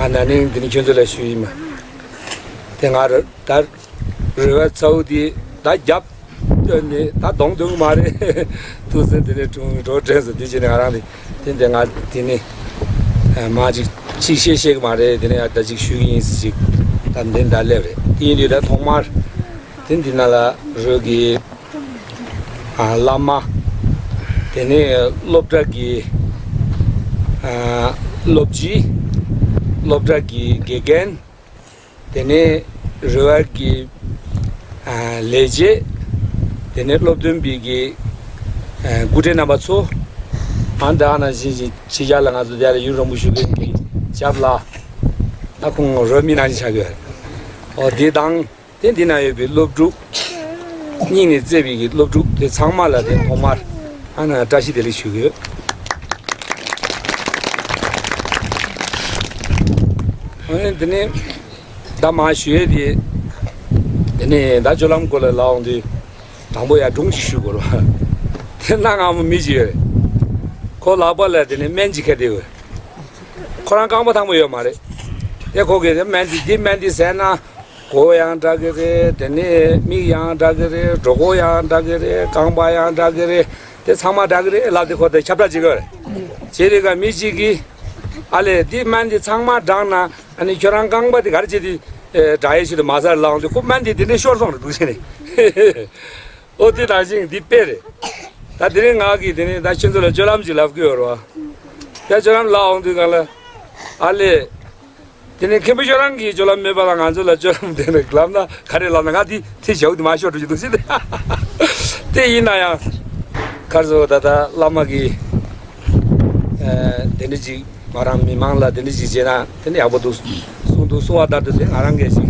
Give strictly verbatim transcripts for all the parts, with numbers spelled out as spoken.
ན་ནིང་འདི་ནི་ཁྱོད་ཚོ་ལ་ཞུས་ཡིན་མ། དེ་ང་ར་ད་རོལ་བ་ཚ་བོ་དེ་ད་རྒྱབ་སྟོན་ནས་ད་གདོང་སྟོན་གི་མ་རེད། ཐུགས་སེམས་དེ་ནས་དྲུང་འགྲོ་དྲན་སོང་། དེ་བྱས་ནས་ང་རང་དེ་དེ་འདི་ང་དེ་ནི་མ་ཅིག་ཅིག་བཤད་ཤེས་གི་མ་རེད། དེ་ནས་ད་ཅིག་ཞུ་གི་ཡིན་ཟེར་ཅིག་ད་འདི་འདྲ་སླེབས་རེད། དེ་ཡིན་དུས་ད་ཐོག་མར་དེ་འདི་ན་ལ་རོལ་གི་ཨ་བླ་མ། དེ་ནས་སློབ་གྲྭ་གི་ཨ་སློབ་སྤྱི། སློབ་གྲྭ་གི་དགེ་རྒན། དེ་ནས་རོལ་བ་གི་ཨ་ལས་བྱེད། དེ་ནས་སློབ་སྟོན་པའི་གི་ཨ་སྐུ་བགྲེས་རྣམ་པ་ཚོ། ཨ་ད་ནང་བཞིན་ཅིག་ཕྱི་རྒྱལ་ལ་ང་ཚོ་དེ་ལ་ཡུན་རིང་པོ་བཞུགས་མཁན་གྱི་ཞབས་ལ། ད་ཁོང་རོལ་མི་ནང་བཞིན་ཆགས་ཡོད་རེད། ཨོ་དེ་དང་། དེ་འདི་ན་ཡོད་པའི་སློབ་ཕྲུག་སྙིང་ནས་བརྩེ་བའི་གི་སློབ་ཕྲུག་དེ་ཚང་མ་ལ་དེ་ཐོག་མར་ཨ་ནི་བཀྲ་ཤིས་བདེ་ལེགས་ཞུ་གི་ཡོད། ཨ་ནི་དེ་ནས་ད་མ་ཞུ་ཡས་དེ། དེ་ནས་ད་སྤྱོད་ལམ་སྐོར་ལ་ལབ་འོང་དུས། དང་པོ་ཡར་སྒྲུང་ཞིག་ཞུ་དགོས་རེད་བ། དེ་གནའ་སྔ་མོ་མི་ཞིག་ཡོད་རེད། ཁོ་ལག་པ་ལ་དེ་ནས་སྨན་གཅིག་ཁྱེར་བསྡད་ཡོད། ཁོ་རང་རྐང་པ་ཐང་པོ་ཡོད་མ་རེད། དེ་ཁོ་གིས་དེ་སྨན་དེ་འདི་སྨན་འདི་ཟས་ན། མགོ་ཡང་དྲག་གི་རེད། དེ་ནས་མིག་ཡང་དྲག་གི་རེད། གྲོད་ཁོག་ཡང་དྲག་གི་རེད། རྐང་པ་ཡང་དྲག་གི་རེད། དེ་ཚང་མ་དྲག་གི་རེད་ལབ་དེ་ཁོ་དེ་ཁྱབ་བསྒྲགས་བྱེད་གི་རེད། བྱེད་དེ་ག་མི་གཅིག་གིས། ཨ་ལས་འདི་སྨན་འདི་ཚང་མ་དྲག་ན་ཨ་ནི་ཁྱོད་རང་རྐང་པ་དེ་ག་རེ་བྱེད་དེ་དྲག་ཡས་ཞིག་ཏུ་མ་ཟར་ལབ་འོང་དུས་ཁོ་སྨན་འདི་དེ་འདྲའི་ཤོར་སོང་རེད་འདུག་ཟེར་ནས། ཨོ་དེ་ནང་བཞིན་འདི་དཔེ་རེད། ད་དེ་རིང་ང་གིས་དེ་ནས་ད་ཁྱོད་ཚོ་ལ་སྤྱོད་ལམ་ཞིག་ལབ་དགོས་ཡོད་རེད་བ། ད་སྤྱོད་ལམ་ལབ་འོང་དུས་གང་ལ། ཨ་ལས། དེ་ནས་མཁན་པོ་ཁྱོད་རང་གིས་སྤྱོད་ལམ་མེད་པ་ལ་ང་ཚོ་ལ་སྤྱོད་ལམ་དེ་ནས་ལབ་ན་ག་རེ་ལབ་ན་ང་དེ་དེ་ཞེ་པོ་དེ་མ་ཤོར་འགྲོ་གི་འདུག་ཟེར་ཏེ། དེ་ཡིན་ན་ཡང་། ག་རེ་ཟེར་ད་ལྟ་བླ་མ་གིས། ཨ་དེ་འདྲ་ཅིག་ང་རང་མི་མང་ལ་དེ་འདྲ་ཅིག་བྱས་ན་དེ་ནས་ཡག་པོ་འདུག་གསུངས་འདུག་གསུང་བ་ལྟར་དུ་དེ་ང་རང་གིས་ཅིག་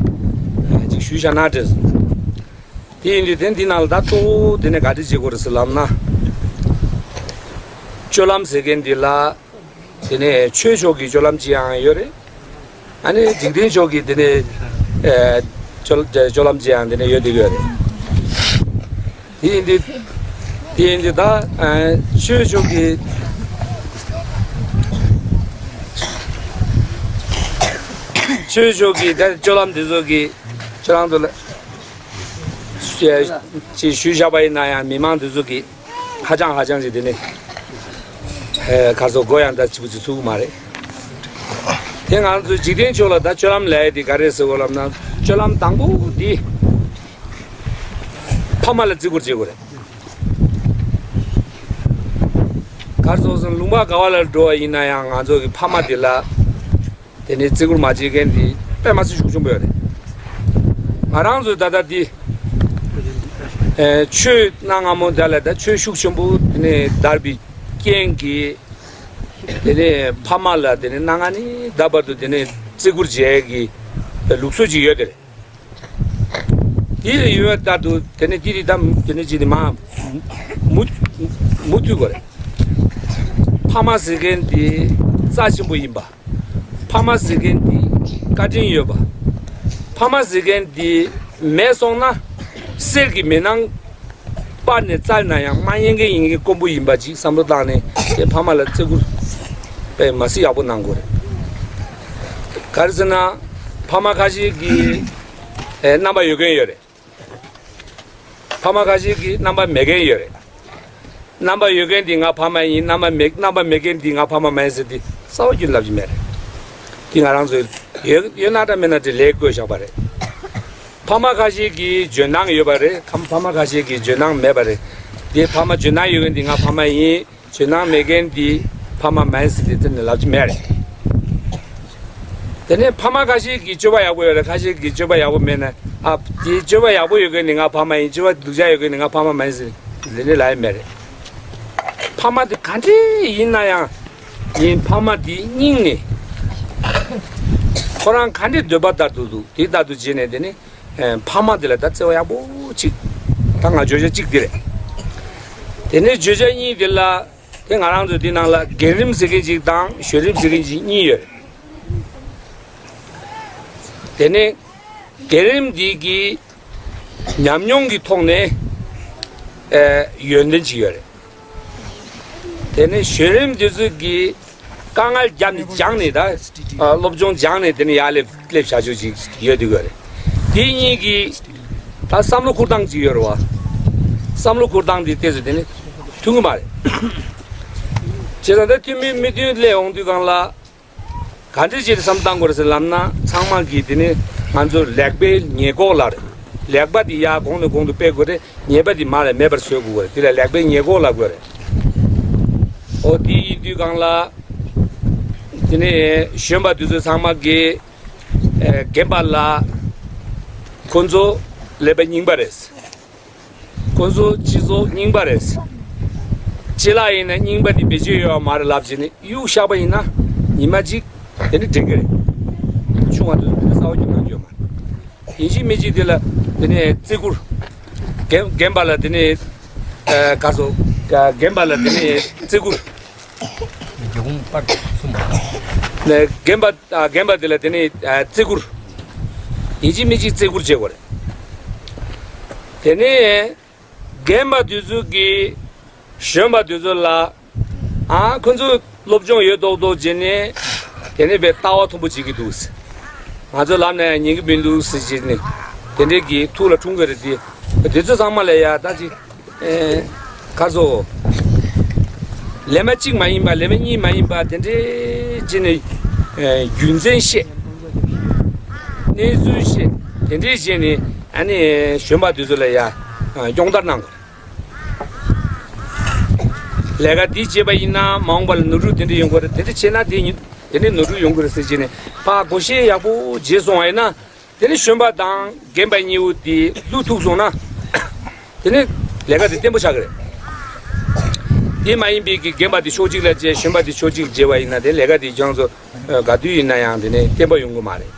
ཨ་ཅིག་ཞུས་བཞག་ན་དྲན་སོང་། དེ་ཡིན་དུས་དེ་འདི་ནང་ལ་ད་གཙོ་བོ་དེ་ནས་ག་རེ་བྱེད་དགོས་རེད་ཟེར་ལབ་ན། སྤྱོད་ལམ་ཟེར་མཁན་འདི་ལ། དེ་ནས་ཆོས་ཕྱོགས་ཀྱི་སྤྱོད་ལམ་ཅིག་ཡང་ཡོད་རེད། ཨ་ནི་འཇིག་རྟེན་ཕྱོགས་ཀྱི་དེ་ནས་ཨ་སྤྱོད་སྤྱོད་ལམ་ཅིག་ཡང་དེ་ནས་ཡོད་དེ་ཡོད་རེད། དེ་ཡིན་དུས་དེ་ཡིན་དུས་ད་ཨ་ཆོས་ཕྱོགས་ཀྱི་ཆོས་ཕྱོགས་ཀྱི་ད་སྤྱོད་ལམ་འདི་ཚོ་གི་ཁྱེད་རང་ཚོ་ལ་ཅིག་ཞུས་བཞག་པ་ཡིན་ན་ཡང་མི་མང་འདི་ཚོ་གི་ཧ་ཅང་ཧ་ཅང་ཞིག་དེ་ནི་ཨེ་ག་རེ་ཟེར་མགོ་ཡང་ད་ཆི་པོ་ཅིག་ཚུགས་མ་རེད། དེ་ང་ཚོ་འཇིག་རྟེན་ཕྱོགས་ལ་ད་སྤྱོད་ལམ་ལབ་ཡས་དེ་ག་རེ་ཟེར་དགོས་ལབ་ན་སྤྱོད་ལམ་དང་པོ་དེ་ཕ་མ་ལ་བརྩི་བཀུར་བྱེད་དགོས་རེད། ག་རེ་ཟེར་སོང་ལུང་པ་ག་བ་ལ་འགྲོ་བ་ཡིན་ན་ཡང་ང་ཚོ་གི་ཕ་མ་དེ་ལ། དེ་ནས་བརྩི་བཀུར་མ་བྱེད་མཁན་དེ་དཔེ་མ་སྲིད་ཤུགས་ཆེན་པོ་ཡོད་རེད། ང་རང་ཚོའི་ད་ལྟ་འདི་ཨེ་ཆོས་གནའ་སྔ་མོ་ད་ལ་ད་ཆོས་ཤུགས་ཆེན་པོ་དེ་ནས་དར་བའི་རྐྱེན་གྱིས་དེ་ནས་ཕ་མ་ལ་དེ་ནས་གནའ་སྔ་ནས་ད་བར་དུ་དེ་ནས་བརྩི་བཀུར་བྱེད་ཀྱི་ལུགས་སྲོལ་ཅིག་ཡོད་དེ་རེད། དེ་ལ་ཡོད་ལྟར་དུ་དེ་ནས་དེ་རིགས་ད་དེ་ནས་ཅིག་ནི་མ་མུ་མུ་མཐུད་དགོས་རེད། ཕ་མ་ཟེར་མཁན་དེ་རྩ་ཆེན་པོ་ཡིན་པ། ཕ་མ་ཟེར་མཁན་དེ་བཀའ་དྲིན་ཡོད་པ། ཕ་མ་ཟེར་མཁན་དེ་མེད་སོང་ན་གསེར་གྱི་མེ་ནང་སྤར་ནས་བཙལ་ན་ཡང་མ་རྙེད་མཁན་ཡིན་མཁན་དཀོན་པོ་ཡིན་པ་ཅིག་བསམ་བློ་བཏང་ནས་དེ་ཕ་མ་ལ་བརྩི་བཀུར་དཔེ་མ་སྲིད་ཡག་པོ་གནང་དགོས་རེད། ག་རེ་ཟེར་ན་ཕ་མ་ཁ་ཤས་ཀྱིས་ཨེ་རྣམ་པ་ཡོད་མཁན་ཡོད་རེད། ཕ་མ་ཁ་ཤས་ཀྱིས་རྣམ་པ་མེད་མཁན་ཡོད་རེད། རྣམ་པ་ཡོད་མཁན་འདི་ང་ཕ་མ་ཡིན། རྣམ་པ་མེད་རྣམ་པ་མེད་མཁན་འདི་ང་ཕ་མ་མ་ཡིན་ཟེར་ཏེ་གསལ་པོ་ཞིག་ལབ་ཀྱི་མེད་རེད། འདི་ང་རང་ཚོའི་ཡོད་ཡོད་ན་འདྲ་མེད་ན་འདྲ་ལས་བཀོད་བཞག་པ་རེད། ཕ་མ་ཁ་ཤས་ཀྱིས་འཇོན་ཐང་ཡོད་པ་རེད། ཁམ་ཕ་མ་ཁ་ཤས་ཀྱིས་འཇོན་ཐང་མེད་པ་རེད། འདི་ཕ་མ་འཇོན་ཐང་ཡོད་མཁན་འདི་ང་ཕ་མ་ཡིན། འཇོན་ཐང་མེད་མཁན་འདི་ཕ་མ་མ་ཡིན་ཟེར་ཏེ་ལབ་ཀྱི་མེད་རེད། དེ་ནས་ཕ་མ་ཁ་ཤས་ཀྱིས་སྤྱོད་པ་ཡག་པོ་ཡོད་རེད། ཁ་ཤས་ཀྱིས་སྤྱོད་པ་ཡག་པོ་མེད་ན། ཨ་དེའི་སྤྱོད་པ་ཡག་པོ་ཡོད་མཁན་ནི་ང་ཕ་མ་ཡིན། སྤྱོད་པ་སྡུག་ཅག་ཡོད་མཁན་ནི་ང་ཕ་མ་མ་ཡིན་ཟེར་ལབ་ནས་ལབ་ཡ་མེད་རེད། ཕ་མ་དེ་ག་འདྲས་ཡིན་ན་ཡང་ཡིན། ཕ་མ་དེ་སྙིང་ནས་ཁོ་རང་ག་འདྲས་འདོད་པ་ལྟར་དུ་འདུག་དེ་ལྟར་དུ་བྱས་ནས་དེ་ནི་ཨེ་ཕ་མ་དེ་ལ་ད་བརྩེ་བ་ཡག་པོ་གཅིག་ད་ང་བརྗོད་བྱ་གཅིག་དེ་རེད། དེ་ནས་བརྗོད་བྱ་གཉིས་དེ་ལ་དེ་ང་རང་ཚོ་དེ་ནང་ལ་རྒན་རིམ་ཟེར་མཁན་གཅིག་དང་གཞོན་རིམ་ཟེར་མཁན་གཅིག་གཉིས་ཡོད་རེད། དེ་ནས་རྒན་རིམ་འདི་གི་ཉམས་མྱོང་གི་ཐོག་ནས་ཨེ་ཡོན་ཏན་ཅིག་ཡོད་རེད། དེ་ནས་གཞོན་རིམ་འདི་ཚོ་གི་ དཀའ་ངལ་བརྒྱབ་ནས་སྦྱངས་ནས་ད་ཨ་སློབ་སྦྱོང་སྦྱངས་ནས་དེ་ནས་ཡར་སླེབས་སླེབས་བྱ་ཆོག་ཅིག་ཡོད་དུས་ཀ་རེད། དེ་གཉིས་ཀྱི་ད་བསམ་བློ་འཁུར་སྟངས་ཅིག་ཡོད་རེད་བ། བསམ་བློ་འཁུར་སྟངས་དེ་ཏོག་ཙམ་དེ་ནས་མཐུན་གི་མ་རེད། བྱས་ཙང་ད་འཐུས་མི་མི་མཐུན་སླེབས་འོང་དུས་སྒང་ལ། ག་འདྲ་བྱས་ཏེ་བསམ་བཏང་དགོས་རེད་ཟེར་ལབ་ན། ཚང་མ་གིས་དེ་ནི་ང་ཚོ་ལེགས་པའི་ཉེས་འགོག་ལབ་རེད། ལེགས་པ་དེ་ཡར་གོང་ནས་གོང་དུ་སྤེལ་དགོས་རེད། ཉེས་པ་དེ་མར་ལ་མེད་པར་བཟོ་དགོས་རེད། དེ་ལ་ལེགས་པའི་ཉེས་འགོག་ལབ་དགོས་རེད། འོ་དེ་ཡིན་དུས་སྒང་ལ་དེ་ནི་གཞོན་པ་དེ་ཚོ་ཚང་མ་གིས་ཨེ་རྒན་པ་ལ་ཁོ་ཚོ་ཀླད་པ་རྙིང་པ་རེད། ཁོ་ཚོ་སྤྱི་ཚོགས་རྙིང་པ་རེད། སྤྱི་བླ་ཡིན་ན་རྙིང་པ་དེ་བེད་སྤྱོད་ཡོད་མ་རེད་ལབ་བྱས་ནས་གཡུག་བཞག་པ་ཡིན་ན་ཉི་མ་གཅིག་དེ་ནི་འགྲིག་གི་རེད། ཆུང་བ་དེ་ཚོ་དེ་གསར་པ་རྒྱུག་གནང་རྒྱུ་ཡོད་མ་རེད། ཡིན་གཅིག་མིན་གཅིག་དེ་ལ་དེ་ནས་བརྩི་བཀུར། རྒན་རྒན་པ་ལ་དེ་ནས་ཨ་ག་ཚོད་རྒན་པ་ལ་དེ་ནས་བརྩི་བཀུར། སྒེའུ་ཁུང་པར་གསུམ་པ། ནས་རྒན་པ་ཨ་རྒན་པ་དེ་ལ་དེ་ནས་ཨ་བརྩི་བཀུར། ཡིན་གཅིག་མིན་གཅིག་བརྩི་བཀུར་བྱེད་དགོས་རེད། དེ་ནས་རྒན་པ་དེ་ཚོ་གིས་གཞོན་པ་དེ་ཚོ་ལ་ཨ་ཁོ་ཚོ་སློབ་སྦྱོང་ཡོད་མདོག་མདོག་བྱས་ནས་དེ་ནས་དཔེ་ལྟ་བ་མཐོན་པོ་བྱེད་ཀྱི་འདུག་ང་ཚོ་ལབ་ན་ཡང་ཉན་གྱི་མི་འདུག་ཟེར་བྱས་ནས་དེ་འདྲས་ཀྱི་ཐུགས་ལ་འཁྲུངས་ཀྱི་རེད་དེ། དེ་ཚོ་ཚང་མ་ལ་ཡ་ད་ཅིག་ཨེ། ག་ཚོད། ལས་མ་གཅིག་མ་ཡིན་པ་ལས་མ་གཉིས་མ་ཡིན་པ་དེ་འདྲའི་བྱས་ནས་ཨེ་རྒྱུ་མཚན་བཤད། གནས་ཚུལ་བཤད། དེ་འདྲའི་བྱས་ནས་ཨ་ནི་གཞོན་པ་དེ་ཚོ་ལ་ཡ་ཨ་སྦྱོང་བརྡར་གནང་དགོས། ལས་ཀ་འདི་བྱས་པ་ཡིན་ན་མ་འོངས་པ་ལ་ནོར་འཁྲུལ་དེ་འདྲ་ཡོང་གི་རེད། དེ་འདྲ་བྱས་ན་དེ་ཉིད་དེ་ནས་ནོར་འཁྲུལ་ཡོང་གི་རེད་ཟེར་བྱས་ནས་ཕར་བགོ་བཤའ་ཡག་པོ་བྱས་སོང་བ་ཡིན་ན། དེ་ནི་གཞོན་པ་དང་རྒན་པ་གཉིས་པོ་དེ་བློ་ཐུག་སོང་ན། དེ་ནི་ལས་ཀ་དེ་བརྟན་པོ་ཆགས་ཀྱི་རེད། དེ་མ་ཡིན་པའི་གི་རྒན་པ་དེ་ཕྱོགས་གཅིག་ལ་བྱས་གཞོན་པ་དེ་ཕྱོགས་གཅིག་བྱས་པ་ཡིན་ན་དེ་ལས་ཀ་དེ་ཁྱོད་ཚོ་ག་དུས་ཡིན་ན་ཡང་དེ་ནི་བརྟན་པོ་ཡོང་གི་མ་རེད།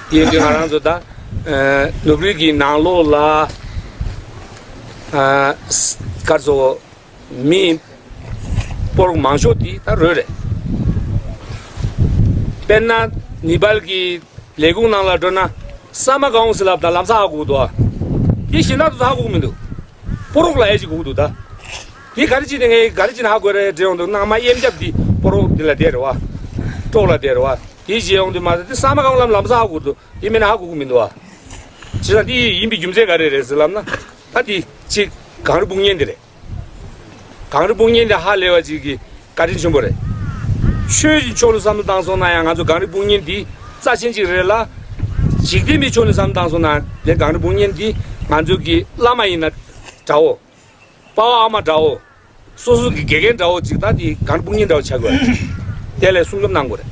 དེ་ཡིན་དུས་ང་རང་ཚོ་ད་ནོར་བུའི་གི་ནང་ལོགས་ལ་གར་སོ་མི་སྤོར་མང་ཤོས་དེ་ད་རོས་རེད། དཔེར་ན་ནི་པཱལ་གི་ལས་ཁུངས་ནང་ལ་འགྲོ་ན་ས་མ་གའོང་ཟེར་ལབ་དང་ལམ་སང་ཧ་གོ་གི་འདུག་ཨ། དེ་གཞན་དག་ཚོ་ཧ་གོ་གི་མི་འདུག་སྤོ་རོག་ལབ་ཡས་ཅིག་གོ་གི་འདུག་ད། དེ་ག་རེ་བྱས་ནས་ངས་ག་རེ་བྱས་ནས་ཧ་གོ་རེད་དྲན་ཡོང་འདུག་ནང་མ་གཡས་རྒྱབ་དེ་སྤོ་རོག་དེ་ལ་བསྡད་རེད་བ། ཀྲོག་ལ་བསྡད་རེད་བ། དེ་བྱས་ཡོང་དུས་མ་ཟད་དེ་ས་མ་གའོང་ལམ་ལམ་སང་ཧ་གོ་གི་འདུག་དེ་མིན་ན་ཧ་གོ་གི་མི་འདུག་ཨ། བྱས་ཙང་དེ་ཡིན་པའི་རྒྱུ་མཚན་ག་རེ་རེད་ཟེར་ལབ་ན། ད་དེ་གཅིག་གངས་རི་སྤུངས་ཉེན་དེ་རེད། གངས་རི་སྤུངས་ཉེན་དེ་ཧ་ལས་པ་ཅིག་གི་བཀའ་དྲིན་ཆེན་པོ་རེད། ཆོས་ཀྱི་ཕྱོགས་ལ་བསམ་བློ་བཏང་སོང་ན་ཡང་ང་ཚོ་གངས་རི་སྤུངས་ཉེན་འདི་རྩ་ཆེན་ཅིག་རེད་ལ། འཇིག་རྟེན་པའི་ཕྱོགས་ནས་བསམ་བློ་བཏང་སོང་ན་དེ་གངས་རི་སྤུངས་ཉེན་འདི་ང་ཚོ་གི་བླ་མ་ཡིན་ན་འདྲ་བོ། དཔའ་བོ་ཨ་མ་འདྲ་བོ། སོ་སོ་གི་དགེ་རྒན་འདྲ་བོ་ཅིག་ད་དེ་གངས་རི་སྤུངས་ཉེན་འདྲ་བོ་ཆགས་དགོས། དེ་ལས་སྲུང་སྐྱོབ་གནང་དགོས་རེད།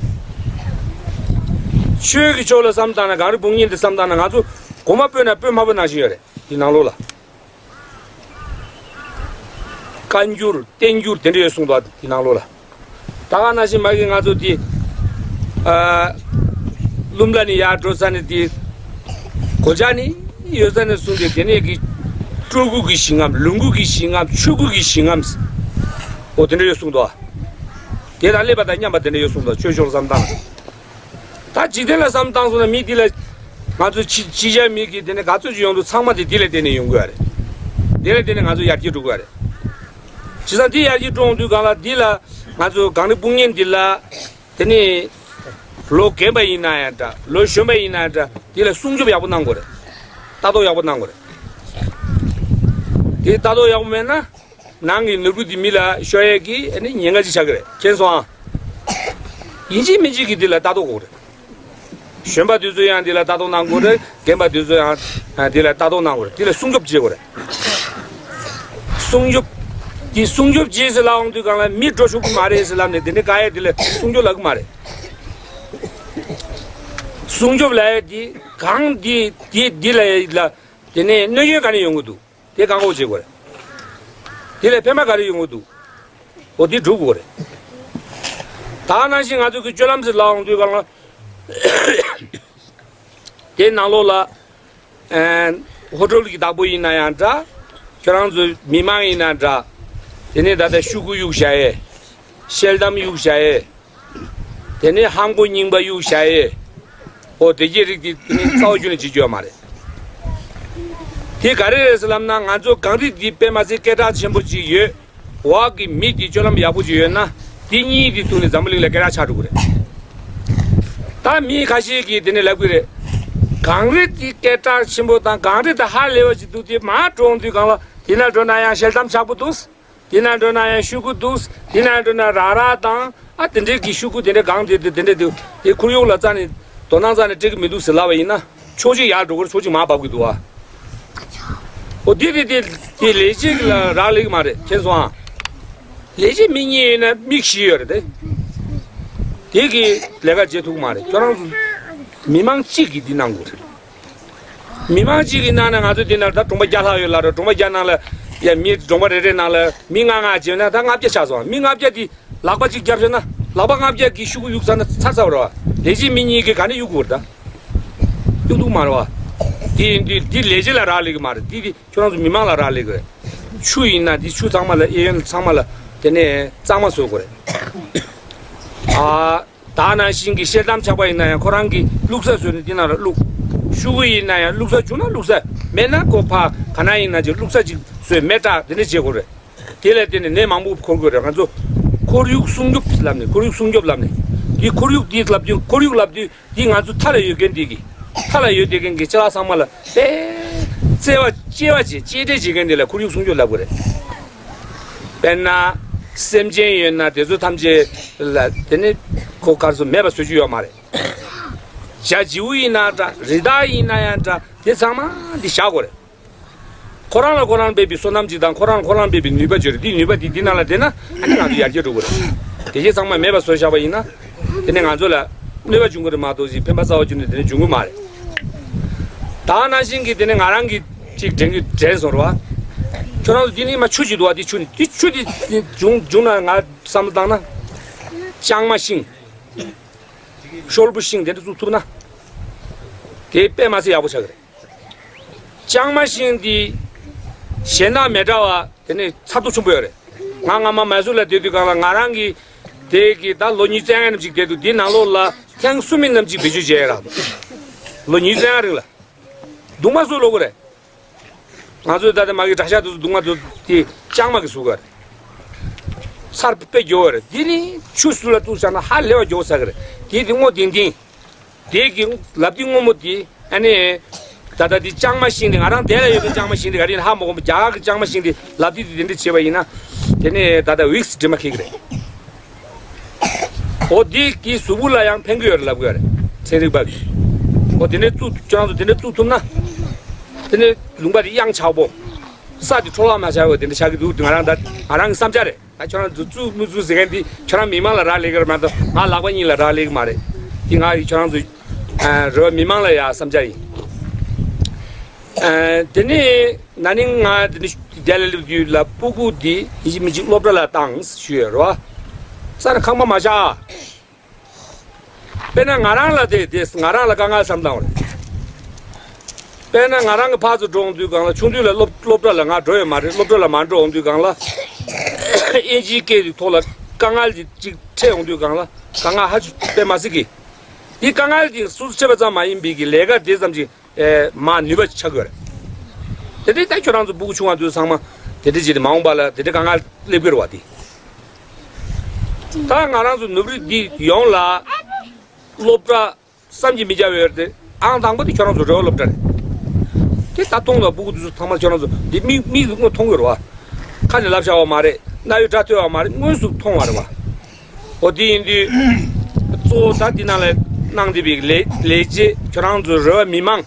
ཆོས་ཀྱི་ཕྱོགས་ལ་བསམ་བློ་བཏང་ན་གངས་རི་སྤུངས་ཉེན་འདི་བསམ་བློ་བཏང་ན་ང་ཚོ་གོང་མ་སྤོས་ན་སྤོས་དམར་པོ་ནང་བཞིན་ཡོད་རེད་དེ་ནང་ལོགས་ལ། བཀའ་འགྱུར་བསྟན་འགྱུར་དེ་འདྲ་ཡོད་གསུངས་འདུག་དེ་ནང་ལོགས་ལ། ད་ག་ནང་བཞིན་མ་གི་ང་ཚོ་དེ་ཨ་ལུམ་ལ་ནས་ཡར་འགྲོ་ས་ནས་དེ་གོ་ཆ་ནི་ཡོད་ས་ནས་གསུངས་ཏེ་དེ་ནས་གི་སྤྲུལ་སྐུ་གི་ཞིང་ཁམས་ལོངས་སྐུ་གི་ཞིང་ཁམས་ཆོས་སྐུ་གི་ཞིང་ཁམས་འོ་དེ་འདྲ་ཡོད་གསུངས་འདུག་དེ་དང་སླེབས་པ་དང་མཉམ་པ་དེ་འདྲ་ཡོད་གསུངས་འདུག་ཆོས་ཕྱོགས་བསམ་སྟངས། ད་འཇིག་རྟེན་ལ་བསམ་བཏང་སོང་ན་མི་འདི་ལ་ང་ཚོ་ཕྱི་ཕྱི་རྒྱལ་མི་གི་དེ་ནས་ག་ཚོད་ཅིག་ཡོང་འདུག་ཚང་མ་དེ་འདི་ལ་བརྟེན་ནས་ཡོང་གི་ཡོད་རེད། འདི་ལ་བརྟེན་ནས་ང་ཚོ་ཡར་རྒྱས་འགྲོ་གི་ཡོད་རེད། བྱས་ཙང་འདི་ཡར་རྒྱས་འགྲོ་འོང་དུས་སྒང་ལ་འདི་ལ་ང་ཚོ་གངས་རི་སྤུངས་ཉེན་འདི་ལ་དེ་ནས་ལོ་རྒན་པ་ཡིན་ན་ཡང་འདྲ་ལོ་གཞོན་པ་ཡིན་ན་ཡང་འདྲ་འདི་ལ་སྲུང་སྐྱོབ་ཡག་པོ་གནང་དགོས་རེད། ལྟ་རྟོག་ཡག་པོ་གནང་དགོས་རེད། དེ་ལྟ་རྟོག་ཡག་པོ་མེད་ན། ནང་གི་ནོར་བུ་འདི་མི་ལ་ཤོར་ཡས་ཀྱི་ཨ་ནི་ཉེན་ཁ་ཅིག་ཆགས་ཀྱི་རེད། མཁྱེན་སོང་ཨ། ཡིན་གཅིག་མིན་གཅིག་གིས་འདི་ལ་ལྟ་རྟོག་དགོས་རེད། གཞོན་པ་དེ་ཚོ་ཡང་འདི་ལ་ལྟ་རྟོག་གནང་དགོས་རེད། རྒན་པ་དེ་ཚོ་ཡང་ཨ་འདི་ལ་ལྟ་རྟོག་གནང་དགོས་རེད། འདི་ལ་སྲུང་སྐྱོབ་བྱེད་དགོས་རེད། སྲུང་སྐྱོབ། འདི་སྲུང་སྐྱོབ་བྱེད་ཟེར་ལབ་འོང་དུས་སྒང་ལ་མི་འགྲོ་ཆོག་གི་མ་རེད་ཟེར་ལབ་ནས་དེ་འདྲ་བཀག་ཡས་འདི་ལ་སྲུང་སྐྱོབ་ལབ་གི་མ་རེད། སྲུང་སྐྱོབ་ལབ་ཡས་འདི་གང་འདི་འདི་འདི་ལ་ལ་དེ་ནས་གནོད་སྐྱོན་ག་རེ་ཡོང་གི་འདུག་དེ་བཀག་འགོག་བྱེད་དགོས་རེད། དེ་ལས་ཕན་པ་ག་རེ་ཡོང་གི་འདུག་འོ་དེ་སྒྲུབ་དགོས་རེད། ད་ག་ནང་བཞིན་ང་ཚོ་གི་སྤྱོད་ལམ་ཟེར་ལབ་འོང་དུས་སྒང་ལ། དེ་ནང་ལོགས་ལ། ཨན། ཧོ་ཊེལ་གྱི་བདག་པོ་ཡིན་ན་ཡང་འདྲ། ཁྱོད་རང་ཚོའི་མི་མང་ཡིན་ན་འདྲ། དེ་ནས་ད་ལྟ་ཤོག་གུ་གཡུག་བཞག་ཡས། ཤེལ་དམ་གཡུག་བཞག་ཡས། དེ་ནས་ཧམ་གོ་རྙིང་པ་གཡུག་བཞག་ཡས། ཨོ་དེ་གྱད་རིགས་དེ་དེ་ནི་རྩ་བ་རྒྱུ་ནས་བྱེད་རྒྱུ་ཡོད་མ་རེད། དེ་ག་རེ་རེད་ཟེར་ལབ་ན་ང་ཚོ་གངས་རི་འདི་དཔེ་མ་ཚད་སྐད་གྲགས་ཆེན་པོ་ཅིག་ཡོད། འོག་གི་མི་དེ་སྤྱོད་ལམ་ཡག་པོ་ཅིག་ཡོད་ན། དེ་གཉིས་དེ་ཐུག་ནས་འཛམ་བུ་གླིང་ལ་སྐད་གྲགས་ཆགས་འགྲོ་གི་རེད། ད་མི་ཁ་ཤས་ཀྱིས་དེ་ནས་ལབ་གི་རེད། གངས་རི་དེ་སྐད་གྲགས་ཆེན་པོ་དང་གངས་རི་དེ་ཧ་ལས་པ་ཅིག་འདུག་དེ་མར་འགྲོ་འོང་དུས་སྒང་ལ་དེ་ན་འགྲོ་ན་ཡང་ཤེལ་དམ་ཆག་པོ་འདུག་དེ་ན་འགྲོ་ན་ཡང་ཤུ་གུ་འདུག་དེ་ན་འགྲོ་ན་ར་ར་དང་ཨ་དེ་འདྲའི་གི་ཤུ་གུ་དེ་འདྲའི་གངས་དེ་དེ་དེ་འདྲའི་འདུག་དེ་ཁོར་ཡུག་ལ་རྩ་ནས་དོ་སྣང་རྩ་ནས་སྤྲད་གི་མི་འདུག་ཟེར་ལབ་པ་ཡིན་ན། ཕྱོགས་གཅིག་ཡར་འགྲོ་གི་རེད། ཕྱོགས་གཅིག་མར་བབས་ཀྱི་འདུག་ཨ། ཨོ་དེ་དེ་དེ་དེ་ལས་བྱེད་ལ་རག་ལས་ཀྱི་མ་རེད། མཁྱེན་སོང་ཨ། ལས་བྱེད་མི་གཉིས་ཡོད་ན་མི་བཞི་ཡོད་རེད་དེ། དེ་གི་ལས་ཀ་བྱེད་ཐུབ་ཀྱི་མ་རེད། ཁྱོད་རང་ཚོ་མི་མང་གཅིག་གིས་འདི་གནང་དགོས་རེད། མི་མང་གཅིག་གིས་གནང་ན་ང་ཚོ་འདི་ན་ད་གྲོང་པ་བརྒྱ་ལྷག་ཡོད་ལབ་རེད། གྲོང་པ་བརྒྱ་ནང་ལ་ཡ་མི་གྲོང་པ་རེ་རེ་ནང་ལ་མི་ལྔ་ལྔ་བྱས་ན་ད་ལྔ་བརྒྱ་ཆགས་སོང་། མི་ལྔ་བརྒྱ་དེ་ལག་པ་གཅིག་བརྒྱབ་བྱས་ན་ལག་པ་ལྔ་བརྒྱ་གིས་ཤུ་གུ་གཡུག་ཚར་ན་ཚར་ཚར་བ་རེད་བ། ལས་བྱེད་མི་གཉིས་ཀྱིས་ག་ནས་གཡུག་དགོས་རེད་ད། གཡུག་ཐུབ་མ་རེད་བ། དེ་ཡིན་དུས་འདི་ལས་བྱེད་ལ་རག་ལས་ཀྱི་མ་རེད། འདི་འདི་ཁྱོད་རང་ཚོ་མི་མང་ལ་རག་ལས་ཀྱི་རེད། ཆུ་ཡིན་ན་འདི་ཆུ་ཚང་མ་ལ་གཡས་གཡོན་ཚང་མ་ལ་དེ་ནས་གཙང་མ་བཟོ་དགོས་རེད། ཨ། ད་ནང་བཞིན་གྱི་ཤེལ་དམ་ཆག་པ་ཡིན་ན་ཡང་ཁོ་རང་གིས་བླུགས་ས་བཟོས་ནས་འདི་ནང་ལ་བླུགས། ཤུ་གུ་ཡིན་ན་ཡང་བླུགས་ས་བྱུང་ན་བླུགས་ས། མེད་ན་ཁོ་ཕ་ག་ན་ཡིན་ན་ཅིག་བླུགས་ས་ཅིག་བཟོས་མེ་སྲེག་དེ་འདྲ་བྱེད་དགོས་རེད། དེ་ལ་བརྟེན་ནས་ནད་མང་པོ་འཁོར་དགོས་རེད། ང་ཚོ་ཁོར་ཡུག་སྲུང་སྐྱོབ་ལབ་ནས་ཁོར་ཡུག་སྲུང་སྐྱོབ་ལབ་ནས་འདི་ཁོར་ཡུག་འདི་ལབ་དུས་ཁོར་ཡུག་ལབ་དུས་འདི་ང་ཚོ་མཐའ་ལ་ཡོད་མཁན་འདི་གི་མཐའ་ལ་ཡོད་བསྡད་མཁན་གྱི་ཅ་ལག་ཚང་མ་ལ་དཔེ་བརྩེ་བ་གཅེས་པ་བྱེད་གཅེས་སྤྲས་བྱེད་མཁན་འདི་ལ་ཁོར་ཡུག་སྲུང་སྐྱོབ་ལབ་དགོས་རེད། དཔེར་ན་སེམས་ཅན་ཡོད་ན་དེ་ཚོ་ཐམས་ཅད་ལ་དེ་ནི་ཁོ་གར་སོ་མེད་པ་བཟོ་རྒྱུ་ཡོད་མ་རེད། བྱ་བྱིའུ་ཡིན་ན་འདྲ་རི་དྭགས་ཡིན་ན་ཡང་འདྲ་དེ་ཚང་མ་འདི་བཞག་དགོས་རེད། ཁོ་རང་ལ་ཁོ་རང་འབད་པའི་བསོད་ནམས་ཅིག་དང་ཁོ་རང་ལ་ཁོ་རང་འབད་པའི་ནུས་པ་ཅིག་ཡོད་རེད། དེའི་ནུས་པ་དེ་འདི་ནང་ལ་བསྡད་ན་ཨ་ནི་ང་ཚོ་ཡར་རྒྱས་འགྲོ་གི་རེད། དེ་ཚོ་ཚང་མ་མེད་པ་བཟོས་བཞག་པ་ཡིན་ན་དེ་ནི་ང་ཚོ་ལ་གནོད་པ་འབྱུང་གི་རེད་མ་གཏོགས་ཅིག་ཕན་པ་རྩ་བ་ཅིག་ནས་དེ་ནི་འབྱུང་གི་མ་རེད། ད་ནང་བཞིན་གྱི་དེ་ནི་ང་རང་གིས་ཅིག་དྲན་གི་དྲན་སོང་རེད་བ། ཁྱོད་རང་ཚོ་འདི་ནི་མ་ཆུ་ཅིག་འདུག་བ། འདི་ཆུ་ནི་འདི་ཆུ་འདི་འབྱུང་འབྱུང་ན་ང་བསམ་བློ་བཏང་ན་ལྕང་མ་ཤིང་ཤོར་བུ་ཤིང་དེ་འདྲ་བཙུགས་ཐུབ་ན་དེ་དཔེ་མ་ཚད་ཡག་པོ་ཆགས་ཀྱི་རེད། ལྕང་མ་ཤིང་འདི་གཞན་དང་མི་འདྲ་བ་དེ་ནི་ཚ་དོག་ཆེན་པོ་ཡོད་རེད། ང་སྔ་མ་མ་སུ་ལ་བསྡད་དུས་སྒང་ལ་ང་རང་གི་དེ་གི་ད་ལོ་ཉི་ཤུ་རྩ་ལྔ་ནམ་ཅིག་བསྡད་དུས་འདི་ནང་ལོགས་ལ་ཐེངས་གསུམ་མིན་ནམ་ཅིག་བེད་སྤྱོད་བྱས་རག་ལོ་ཉི་ཤུ་རྩ་ལྔ་རིང་ལ་གདུང་མ་བཟོ་ལོ་གོ་རེད། ང་ཚོས་ད་ལྟ་མ་གི་གྲྭ་ཤག་དུ་གདུང་མ་དུ་དེ་ལྕང་མ་གི་བཟོ་གོ་རེད། སར་དཔེ་རྒྱོ་བ་རེད། འདི་ནི་ཆུ་སུ་ལ་བཙུགས་བཞག་ན་ཧ་ལས་པ་རྒྱོ་ས་གི་རེད། དེ་དེ་སྔོ་ལྡིང་ལྡིང་། དེ་གི་ལབ་དེ་སྔོན་མོ་དེ་ཨ་ནི། ད་ལྟ་དེ་ལྕང་མ་ཤིང་དེ་ང་རང་དེ་ལ་ཡོད་པའི་ལྕང་མ་ཤིང་དེ་ག་རེ་ཡིན་ཧ་མ་གོ་མོ། རྒྱ་གར་གི་ལྕང་མ་ཤིང་དེ་ལབ་དེ་དེ་དེ་འདྲ་བྱས་པ་ཡིན་ན། དེ་ནི་ད་ལྟ་ཝིག་སི་འདྲེས་མ་ཁེག་གི་རེད། འོ་དེ་གི་གཟུགས་པོ་ལ་ཡང་ཕན་གི་ཡོད་རེད་ལབ་གི་ཡོད་རེད། ཚན་རིག་པ་གི། འོ་དེ་ནི་བཙུགས་ཁྱོད་རང་ཚོ་དེ་འདྲ་བཙུགས་ཐུབ་ན། དེ་ནི་ལུང་པ་དེ་གཡང་ཆགས་པོ། ས་དེ་འཕྲོ་བརླག་མ་ཆགས་པ་དེ་འདྲ་ཆགས་ཀྱི་འདུག་ང་རང་ད་ང་རང་གི་བསམ་འཆར་རེད། ད་ཁྱོད་རང་ཚོ་བཙུགས་མི་བཙུགས་ཟེར་མཁན་འདི་ཁྱོད་རང་མི་མང་ལ་རག་ལས་ཀྱི་རེད་མ་གཏོགས་ང་ལག་པ་གཉིས་ལ་རག་ལས་ཀྱི་མ་རེད། འདི་ང་ཁྱོད་རང་ཚོ་རེ་བ་མི་མང་ལ་ཡ་བསམ་འཆར་ཡིན། དེ་ནས་ན་ནིང་ང་དེ་ནས་དེ་ལ་སླེབས་དུས་ལ་སྤུ་གུ་འདི་ཡིན་གཅིག་མིན་གཅིག་སློབ་གྲྭ་ལ་བཏང་ཞུས་ཡོད་རེད་བ། ས་ནས་ཁང་པ་མ་བཞག་དཔེར་ན་ང་རང་ལ་དེ་དེ་ང་རང་ལ་དཀའ་ངལ་བསམ་བཏང་བ་རེད། དཔེར་ན་ང་རང་གི་ཕར་ཚུར་འགྲོ་འོང་དུས་སྒང་ལ་ཆུང་དུས་ལ་སློབ་སློབ་གྲྭ་ལ་ང་འགྲོ་ཡོད་མ་རེད། སློབ་གྲྭ་ལ་མ་འགྲོ་འོང་དུས་སྒང་ལ་ཨིན་ཇིའི་སྐད་ཀྱི་ཐོག་ལ་དཀའ་ངལ་ཅིག་ཅིག་འཕྲད་འོང་དུས་སྒང་ལ་དཀའ་ངལ་ཧ་ཅང་དཔེ་མ་སྲིད་ཀྱི། འདི་དཀའ་ངལ་ཅིག་སོ་སོ་འཕྲད་པ་ཙམ་མ་ཡིན་པའི་གི་ལས་ཀ་དེ་ཙམ་ཅིག་ཨེ་མ་ནུས་པ་ཆགས་ཀྱི་ཡོད་རེད། དེ་འདྲའི་ད་ཁྱོད་རང་ཚོ་སྤུ་གུ་ཆུང་བ་དུས་ཚང་མ་དེ་འདྲ་བྱས་ཏེ་མ་འོངས་པ་ལ་དེ་འདྲའི་དཀའ་ངལ་སླེབས་ཀྱི་རེད་བ་དེ། ད་ང་རང་ཚོ་ནུབ་རི་འདི་ཡོངས་ལ་སློབ་གྲྭ་བསམ་གྱིས་མི་ཁྱབ་ཡོད་རེད་དེ། ཨང་དང་པོ་དེ་ཁྱོད་རང་ཚོ་རེ་བ་སློབ་གྲྭ་རེད། དེ་ད་མཐོང་ལ་སྤུ་གུ་དེ་ཚོ་ཐང་མ་ཁྱོད་རང་ཚོ་འདི་མིག་མིག་གིས་དངོས་མཐོང་གི་རེད་བ། ཁ་ནས་ལབ་བྱ་བ་མ་རེད། རྣ་བས་སྒྲ་ཐོས་པ་མ་རེད། དངོས་སུ་མཐོང་བ་རེད་བ། འོ་དེ་ཡིན་དུས་གཙོ་བོ་ད་འདི་ནང་ལ་གནང་བསྡད་པའི་ལས་ལས་བྱེད་ཁྱོད་རང་ཚོ་རེ་བ་མི་མང་།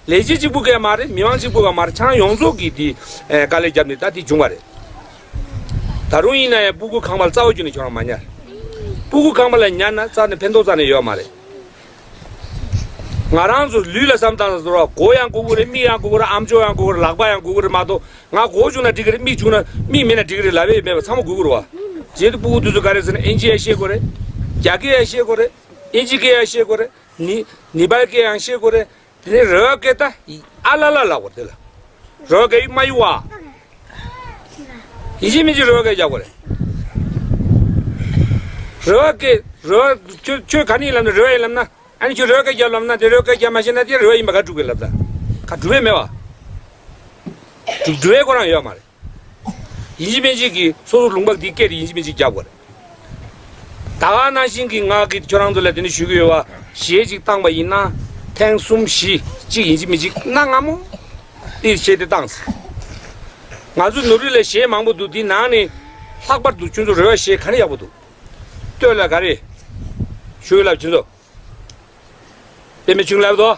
ལས་བྱེད་གཅིག་པུ་གས་མ་རེད། མི་མང་གཅིག་པུ་གས་མ་རེད། ཁྱེད་རང་ཡོངས་རྫོགས་ཀྱིས་དེ་ཨེ་དཀའ་ལས་བརྒྱབ་ནས་ད་དེ་བྱུང་བ་རེད། ད་རུང་ཡིན་ན་ཡང་སྤུ་གུ་ཁང་པ་ལ་རྩ་བ་རྒྱུ་ནས་ཁྱོད་རང་མ་ཉར། སྤུ་གུ་ཁང་པ་ལ་ཉར་ན་རྩ་ནས་ཕན་ཐོགས་རྩ་ནས་ཡོད་མ་རེད། ང་རང་ཚོ་ལུས་ལ་བསམ་བཏང་ཟེར་བ་མགོ་ཡང་དགོས་ཀྱི་རེད། མིག་ཡང་དགོས་ཀྱི་རེད། ཨམ་ཅོག་ཡང་དགོས་ཀྱི་རེད། ལག་པ་ཡང་དགོས་ཀྱི་རེད་མ་གཏོགས་ང་མགོ་བྱུང་ན་འགྲིག་གི་རེད། མིག་བྱུང་ན་མིག་མེད་ན་འགྲིག་གི་རེད་ལབ་ཡས་མེད་པ་ཚང་མ་དགོས་ཀྱི་རེད་བ། རྗེས་དུ་སྤུ་གུ་དུས་ཚོད་ག་རེ་ཟེར་ན་ཨིན་ཇི་ཡང་ཤེས་དགོས་རེད། རྒྱ་སྐད་ཡང་ཤེས་དགོས་རེད། ཨིན་ཇི་སྐད་ཡང་ཤེས་དགོས་རེད། ནི་ནི་པཱལ་སྐད་ཡང་ཤེས་དགོས་རེད། དེ་ནས་རེ་བ་སྐད་ད་ཨ་ལ་ལ་ལ་བར་དེ་ལ། རེ་བ་སྐད་ཡིག་མ་ཡིག་བ། ཡིན་གཅིག་མིན་གཅིག་རེ་བ་སྐད་རྒྱག་དགོས་རེད། རེ་བ་སྐད་རེ་བ་ཁྱོད་ཁྱོད་ག་ནས་ལབ་ན་རེ་བ་ཡིན་ལབ་ན་ཨ་ནི་ཁྱོད་རེ་བ་སྐད་རྒྱབ་ལབ་ན་དེ་རེ་བ་སྐད་རྒྱབ་མ་ཤེས་ན་དེ་རེ་བ་ཡིན་པ་ག་སྒྲུབ་གི་ལབ་ད། ག་སྒྲུབ་ཡས་མེད་བ། སྒྲུབ་སྒྲུབ་ཡས་ཁོ་རང་ཡོད་མ་རེད། ཡིན་གཅིག་མིན་གཅིག་གིས་སོ་སོ་ལུང་པ་འདི་སྐད་དེ་ཡིན་གཅིག་མིན་གཅིག་རྒྱག་དགོས་རེད། ད་ག་ནང་བཞིན་གྱི་ང་གིས་ཁྱོད་རང་ཚོ་ལ་དེ་ནས་ཞུ་གི་ཡོད་པ། གཞས་ཅིག་བཏང་པ་ཡིན་ན་ཐེངས་གསུམ་བཞི་གཅིག་ཡིན་གཅིག་མིན་གཅིག་གནའ་སྔ་མོ་དེ་གཞས་དེ་བཏང་། ང་ཚོ་ནུབ་རི་ལ་གཞས་མང་པོ་འདུག་དེ་ནང་ནས་ལྷག་པར་དུ་ཁྱོད་ཚོ་རོལ་བ་གཞས་ག་རེ་ཡག་པོ་འདུག་སྟོད་ལ་ག་རེ། ཞུ་ལབ་ཁྱོད་ཚོ། པད་མའི་ཆུང་ལབ་དོ།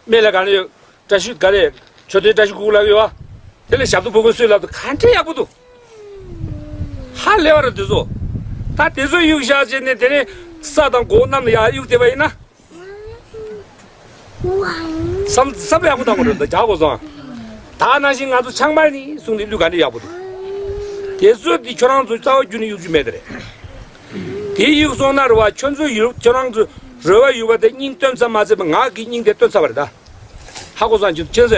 སྨད་ལ་ག་རེ་ཡོད། བཀྲ་ཤིས་ག་རེ། མཆོད་རྟེན་བཀྲ་ཤིས་སྒུག་ལབ་ཡོད་བ། དེ་ལས་ཞབས་ཏོག་ཕུར་བུ་སུས་ལབ་དོ། ག་འདྲ་ཡག་པོ་འདུག་ཧ་ལས་པ་རེད་དེ་ཚོ། ད་དེ་ཚོ་གཡུག་བཞག་བྱས་ནས་དེ་ནས་ས་དང་སྒོ་གནམ་ལ་ཡར་གཡུག་བསྡད་པ་ཡིན་ན། བསམ་བསམ་པ་ཡག་པོ་བཏང་དགོས་རེད། ད་རྒྱག་དགོས་སོང་། ད་ནང་བཞིན་ང་ཚོ་ཆང་པ་ནི་གསུང་ནས་གླུ་ག་འདྲ་ཡག་པོ་འདུག་དེ་ཚོ་དེ་ཁྱོད་རང་ཚོ་རྩ་བ་རྒྱུད་ནས་གཡུག་རྒྱུ་མེད་དེ་རེད། དེ་གཡུག་སོང་ན་རེད་བ། ཁྱོད་ཚོ་ཡུལ་ཁྱོད་རང་ཚོ་རོལ་བ་ཡུལ་བ་དེ་སྙིང་སྟོན་ཚར་མ་ཚར་བ། ང་གི་སྙིང་དེ་སྟོན་ཚར་བ་རེད་ད། ཧ་གོ་སོང་། ཁྱོད་ཁྱོད་ཚོས་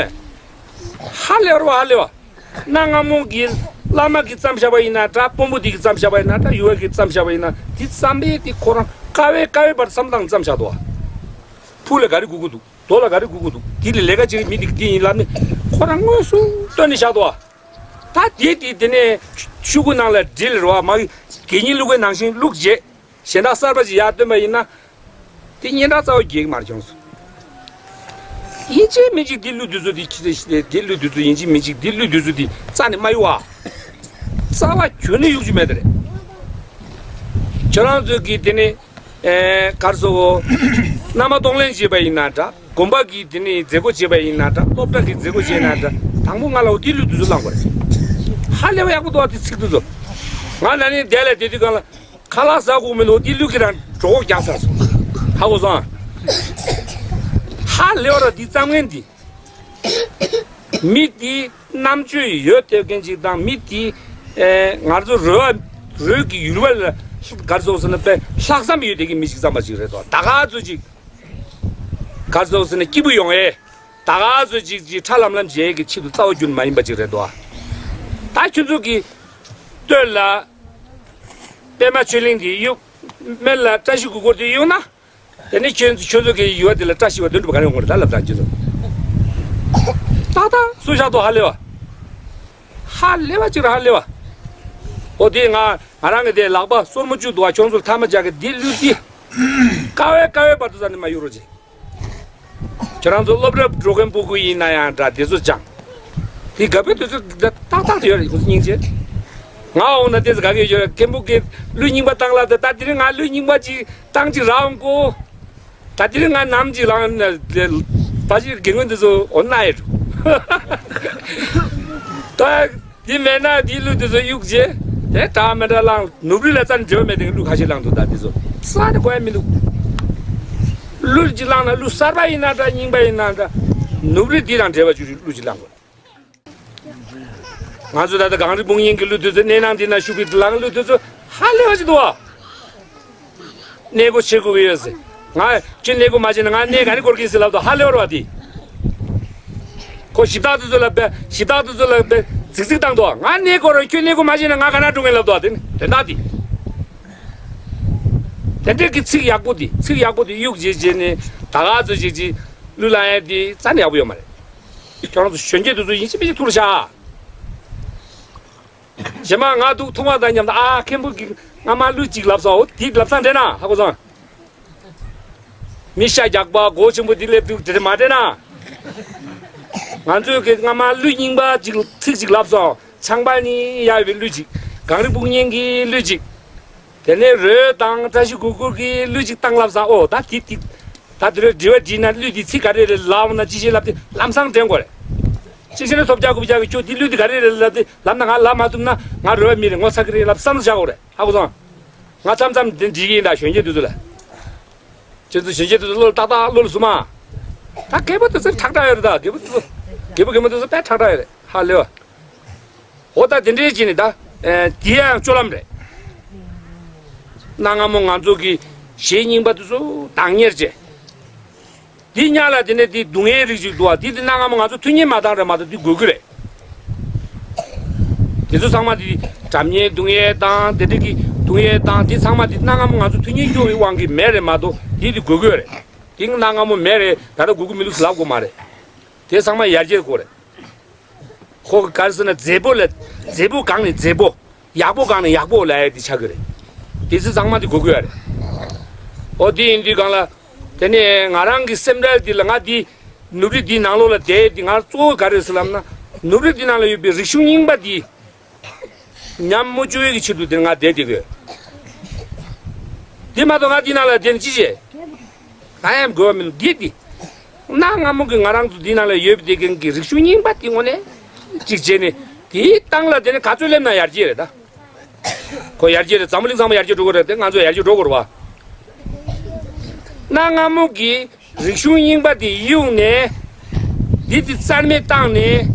ཧ་ལས་པ་རེད་བ། ཧ་ལས་པ། གནའ་སྔ་མོ་གི་བླ་མ་གིས་བརྩམས་བཞག་པ་ཡིན་ན་འདྲ། དཔོན་པོ་དེ་གིས་བརྩམས་བཞག་པ་ཡིན་ན་འདྲ། ཡུལ་བ་གིས་བརྩམས་བཞག་པ་ཡིན་ན། དེ་བརྩམས་པའི་དེ་ཁོ་རང་དཀའ་བའི་དཀའ་བའི་བར་བསམ་སྟངས་བརྩམས་བཞག་འདུག་བ། ཕུག་ལ་ག་རེ་དགོས་ཀྱི་འདུག་རྡོ་ལ་ག་རེ་དགོས་ཀྱི་འདུག་དེ་ལས་ལས་ཀ་བྱེད་མི་དེ་གིས་དེ་ཡིན་ལབ་ནས་ཁོ་རང་དངོས་སུ་སྟོན་ནས་བཞག་འདུག་བ། ད་དེ་དེ་དེ་ནས་ཤོག་གུ་ནང་ལ་བྲིས་ལ་རེད་བ། མ་གི་གད་སྙིགས་བླུགས་པའི་ནང་བཞིན་བླུགས་རྗེས། གཞན་དག་གསར་པ་ཞིག་ཡར་བཏོན་པ་ཡིན་ན། དེ་སྙན་གྲགས་རྩ་བ་རྒྱས་ཀྱི་མ་རེད། བྱུང་སོང་། ཡིན་གཅིག་མིན་གཅིག་དེ་གླུ་དེ་ཚོ་དེ་ཁྱི་དེ་ཤི་དེ་གླུ་དེ་ཚོ་ཡིན་གཅིག་མིན་གཅིག་དེ་གླུ་དེ་ཚོ་དེ་རྩ་ནས་མ་གཡུག་ཨ། རྩ་བ་ཁྱོན་ནས་གཡུག་རྒྱུ་མེད་དེ་རེད། ཁྱོད་རང་ཚོས་ཀྱིས་དེ་ནས་ཨེ་གར་སོ་བོ་མནའ་མ་གཏོང་ལེན་བྱེད་པ་ཡིན་ན་འདྲ། དགོན་པ་གིས་དེ་ནས་མཛད་སྒོ་བྱེད་པ་ཡིན་ན་འདྲ། སློབ་གྲྭ་གིས་མཛད་སྒོ་བྱེད་ན་འདྲ། དང་པོ་ང་ལ་འོ་དེ་གླུ་དེ་ཚོ་བླངས་དགོས་རེད། ཧ་ལས་པ་ཡག་པོ་འདུག་ཨ། དེ་ཚིག་དེ་ཚོ། ང་ན་ནིང་དེ་ལ་དེ་དུས་གང་ལ། ཁ་ལག་ཟ་དགོས་མིན་འོ་དེ་གླུ་གིས་རང་གྲོད་ཁོག་རྒྱག་ཚར་སོང་། ཧ་གོ་སོང་། ཧ་ལས་པ་ར་དེ་རྩ་ངན་དེ། མི་དེ་རྣམ་དཔྱོད་ཡོད་བསྡད་མཁན་ཅིག་དང་། མི་དེ་ཨེ་ང་ཚོ་རོལ་བ་རོལ་གྱི་ཡུལ་བ་ལ་གར་སོང་ཟེར་ན་དཔེ་ལྷག་བསམ་ཡོད་བསྡད་མཁན་མི་ཞིག་བརྩམས་པ་ཅིག་རེད་དོ། ད་ག་ཚོད་ཅིག་གར་སོང་ཟེར་ན་སྐྱིད་པོ་ཡོང་ཨེ། ད་ག་ཚོད་ཅིག་ཅིག་ཁྲ་ལམ་ལམ་བྱེད་ཀྱི་ཆེད་དུ་རྩ་བ་རྒྱུན་མ་ཡིན་པ་ཅིག་རེད་དོ། ད་ཁྱོད་ཚོ་གི་སྟོད་ལ་པད་མ་ཆོས་གླིང་དེ་གཡུག་སྨད་ལ་བཀྲ་ཤིས་གུར་སྐོར་དེ་གཡུག་ན། དེ་ནས་ཁྱོད་ཁྱོད་ཚོ་གི་ཡུལ་བ་དེ་ལ་བཀྲ་ཤིས་པ་དོན་གྲུབ་ག་རེ་ཡོང་གི་རེད། ད་ལབ་དང་ཁྱོད་ཚོ་ཏག་ཏག་སུ་བཞག་འདུག་ཧ་ལས་པ། ཧ་ལས་པ་ཅིག་རེད། ཧ་ལས་པ། འོ་དེ་ང་ང་རང་གི་དེ་ལག་པ་སོར་མོ་བཅུ་འདུག་བ། ཁྱོད་ཚོར་ཐ་མ་རྒྱག་གི་དེ་གླུ་དེ། དཀའ་བའི་དཀའ་བའི་བར་དུ་ས་ནས་མ་གཡུག་རོགས་བྱེད། ཁྱོད་རང་ཚོ་སློབ་གྲྭ་འགྲོ་མཁན་སྤུ་གུ་ཡིན་ན་ཡང་འདྲ། དེ་ཚོ་སྦྱང་། དེ་ག་བའི་དུས་ཚོད་ཏག་ཏག་དེ་ཡོད་རེད། ཁོ་ཚོ་སྙིང་རྗེ། ང་འོང་ན་དེ་ཚོ་ག་གེ་ཡོད་རེད། མཁན་པོ་གིས་གླུ་རྙིང་པ་བཏང་ལབ་དེ། ད་དེ་རིང་ང་གླུ་རྙིང་པ་ཅིག་བཏང་ཅིག་རག་འོང་གོ། ད་དེ་རིང་ང་ནམ་ཅིག་ལངས་ན་བ་ཞིག་དགེ་སྐོན་དེ་ཚོ་འོ་ན་ཡེ་འགྲོ། ད། དེ་མེད་ན་དེའི་གླུ་དེ་ཚོ་གཡུག་རྗེས་དེ་འདྲ་མི་འདྲ་བླངས། ནུབ་རི་ལ་རྩ་ནས་འབྲེལ་བ་མེད་དེ་གླུ་ཁ་ཤས་བླངས་འདུག་ད་དེ་ཚོ་རྩ་ནས་གོ་ཡ་མི་འདུག་གླུ་ཅིག་བླངས་ན་གླུ་གསར་པ་ཡིན་ན་འདྲ། རྙིང་པ་ཡིན་ན་འདྲ། ནུབ་རི་དེ་དང་འབྲེལ་བ་བཅུག་གླུ་ཅིག་བླངས་དགོས། ང་ཚོ་ད་ལྟ་གངས་རི་སྤུངས་དབྱིངས་ཀྱི་གླུ་དེ་ཚོ་གནས་ནང་འདི་ན་ཤུག་པའི་ལང་གླུ་དེ་ཚོ་ཧ་ལས་པ་ཅིག་འདུག་ཨ། གནས་སྒོ་ཕྱེ་དགོས་ཀྱི་ཡོད་ཟེར། ང་ཁྱོད་གནས་སྒོ་མ་ཕྱེ་ན་ང་གནས་ག་རེ་སྐོར་གྱིན་ཟེར་ལབ་དུས་ཧ་ལས་པ་རེད་བ་དེ། ཁོ་ཞིབ་བརྟག་དེ་ཚོ་ལ་དཔེ་ཞིབ་བརྟག་དེ་ཚོ་ལ་དཔེ་རྫིག་རྫིག་བཏང་འདུག་ང་གནས་སྐོར་རོ། ཁྱོད་གནས་སྒོ་མ་ཕྱེ་ན་ང་ག་ན་འགྲོ་མཁན་ལབ་འདུག་དེ་ནི་དོན་དག་དེ། དེ་འདྲས་ཀྱི་ཚིག་ཡག་པོ་དེ་ཚིག་ཡག་པོ་དེ་གཡུག་བྱས་བྱས་ནས་ད་ག་ཚོད་ཅིག་ཅིག་གླུ་བླངས་ཡས་དེ་རྩ་ནས་ཡག་པོ་ཡོད་མ་རེད། ཁྱོད་རང་ཚོ་གཞོན་སྐྱེས་དེ་ཚོ་ཡིན་གཅིག་མིན་གཅིག་ཐུགས་ལ་བཞག་རྗེས་མ་ང་འདུག་ཐུག་མ་དང་མཉམ་དུ་ཨ་མཁན་པོ་གིས་སྔ་མ་གླུ་གཅིག་ལབ་སོང་། འོ་དེ་ལབ་སང་འདྲེ་ན་ཧ་གོ་སོང་། མི་ཤ་རྒྱགས་པ་མགོ་ཆེན་པོ་འདི་སླེབས་འདུག་དེ་མ་འདྲེ་ན། ང་ཚོས་གི་སྔ་མ་གླུ་རྙིང་པ་གཅིག་ཚིག་གཅིག་ལབ་སོང་། ཆང་པ་ནི་ཡ་བའི་གླུ་གཅིག་གངས་རི་སྤུངས་དབྱིངས་ཀྱི་གླུ་གཅིག་དེ་ནས་རོལ་དང་བཀྲ་ཤིས་གུར་གུར་གྱི་གླུ་གཅིག་བཏང་ལབ་སང་། ཨོ་ད་དེ་དེ་ད་དེ་རོལ་དྲི་བ་དྲིས་ན་གླུ་དེ་ཚིག་ག་རེ་རེད་ལབ་ན་ཅི་ཞིག་ལབ་དེ་ལམ་སང་དྲན་དགོས་རེད། གཅིག་བྱས་ན་ཐོབ་རྒྱག་རྐུབ་རྒྱག་གི་ཁྱོད་དེ་གླུ་དེ་ག་རེ་རེད་ལབ་དེ་ལབ་ན་ང་ལབ་མ་ཐུབ་ན་ང་རོལ་བ་མི་རེད། ངོ་ཚ་གི་རེད་ལབ་བསམ་བློ་བཞག་དགོས་རེད། ཧ་གོ་སོང་། ང་མཚམས་མཚམས་དེ་འདྲི་གི་ཡིན་ད་གཞོན་སྐྱེས་དེ་ཚོ་ལ། ཁྱེད་ཚོ་གཞོན་སྐྱེས་དེ་ཚོ་བློ་ཏག་ཏག་བློ་ལ་ཟུག་མ། ད་རྒད་པོ་དེ་ཚོ་ཁྲག་ཁྲག་ཡོད་རེད། ད་རྒད་པོ་དེ་ཚོ་རྒད་པོ་རྒན་མོ་དེ་ཚོ་དཔེ་ཁྲག་ཁྲག་ཡོད་རེད། ཧ་ལས་པ། འོ་ད་དེ་འདྲའི་བྱས་ནས་ད། ཨེ་དེ་ཡང་སྤྱོད་ལམ་རེད། གནའ་སྔ་མོ་ང་ཚོ་གི་གཞས་རྙིང་པ་དེ་ཚོ་བདག་གཉེར་བྱས། དེ་ཉག་ལ་དེ་ནས་དེ་རྡུང་ཡས་རིགས་ཅིག་འདུག་བ། དེ་དེ་གནའ་སྔ་མོ་ང་ཚོ་མཐུན་རྐྱེན་མ་བཏང་རེད་མ་གཏོགས་དེ་དགོས་ཀྱི་རེད། དེ་ཚོ་ཚང་མ་དེ་སྒྲ་སྙན་རྡུང་ཡས་དང་དེ་འདྲ་གི་རྡུང་ཡས་དང་དེ་ཚང་མ་དེ་གནའ་སྔ་མོ་ང་ཚོ་མཐུན་རྐྱེན་སྐྱོ་བའི་དབང་གིས་མེད་རེད་མ་གཏོགས་དེ་དེ་དགོས་ཀྱི་རེད། དེ་གནའ་སྔ་མོ་མེད་རེད། ད་ལྟ་དགོས་ཀྱི་མི་འདུག་ལབ་དགོས་མ་རེད། དེ་ཚང་མ་ཡར་རྒྱས་དགོས་རེད། ཁོ་ག་རེ་ཟེར་ན་མཛེས་པོ་ལ་མཛེས་པོ་གང་ནས་མཛེས་པོ། ཡག་པོ་གང་ནས་ཡག་པོ་ལབ་ཡ་དེ་ཆགས་ཀྱི་རེད། དེ་ཚོ་ཚང་མ་དེ་དགོས་ཀྱི་ཡོད་རེད། ཨོ་དེ་ཡིན་དུས་གང་ལ། དེ་ནས་ང་རང་གི་སེམས་ཁྲལ་འདི་ལ་ང་འདི་ནུབ་རི་འདི་ནང་ལོགས་ལ་བསྡད་འདི་ང་གཙོ་བོ་ག་རེ་ཟེར་ལབ་ན། ནུབ་རི་འདི་ནང་ལ་ཡོད་པའི་རིག་གཞུང་རྙིང་པ་འདི་ཉམས་མ་བཅུག་གི་ཆེད་དུ་འདིར་ང་བསྡད་བསྡད་དགོས། འདི་མ་གཏོགས་ང་འདི་ནང་ལ་བསྡད་ནས་ཅི་བྱེད། ང་ཡང་དགོས་པ་མིན་འདི་འདི། གནའ་སྔ་མོ་གི་ང་རང་ཚོ་འདི་ནང་ལ་ཡོད་པའི་དེ་གན་གི་རིག་གཞུང་རྙིང་པ་འདི་དངོས་གནས་ཅིག་བྱས་ནས་དེའི་སྟེང་ལ་དེ་ནས་ག་ཚོད་སླེབས་ན་ཡར་རྒྱས་རེད་ད། ཁོ་ཡར་རྒྱས་རེད། འཛམ་བུ་གླིང་ཚང་མ་ཡར་རྒྱས་འགྲོ་གི་རེད་དེ་ང་ཚོ་ཡར་རྒྱས་འགྲོ་དགོས་རེད་བ། གནའ་སྔ་མོ་གི་རིག་གཞུང་རྙིང་པ་དེ་གཡུགས་ནས་འདི་དེ་རྩ་མེད་བཏང་ནས་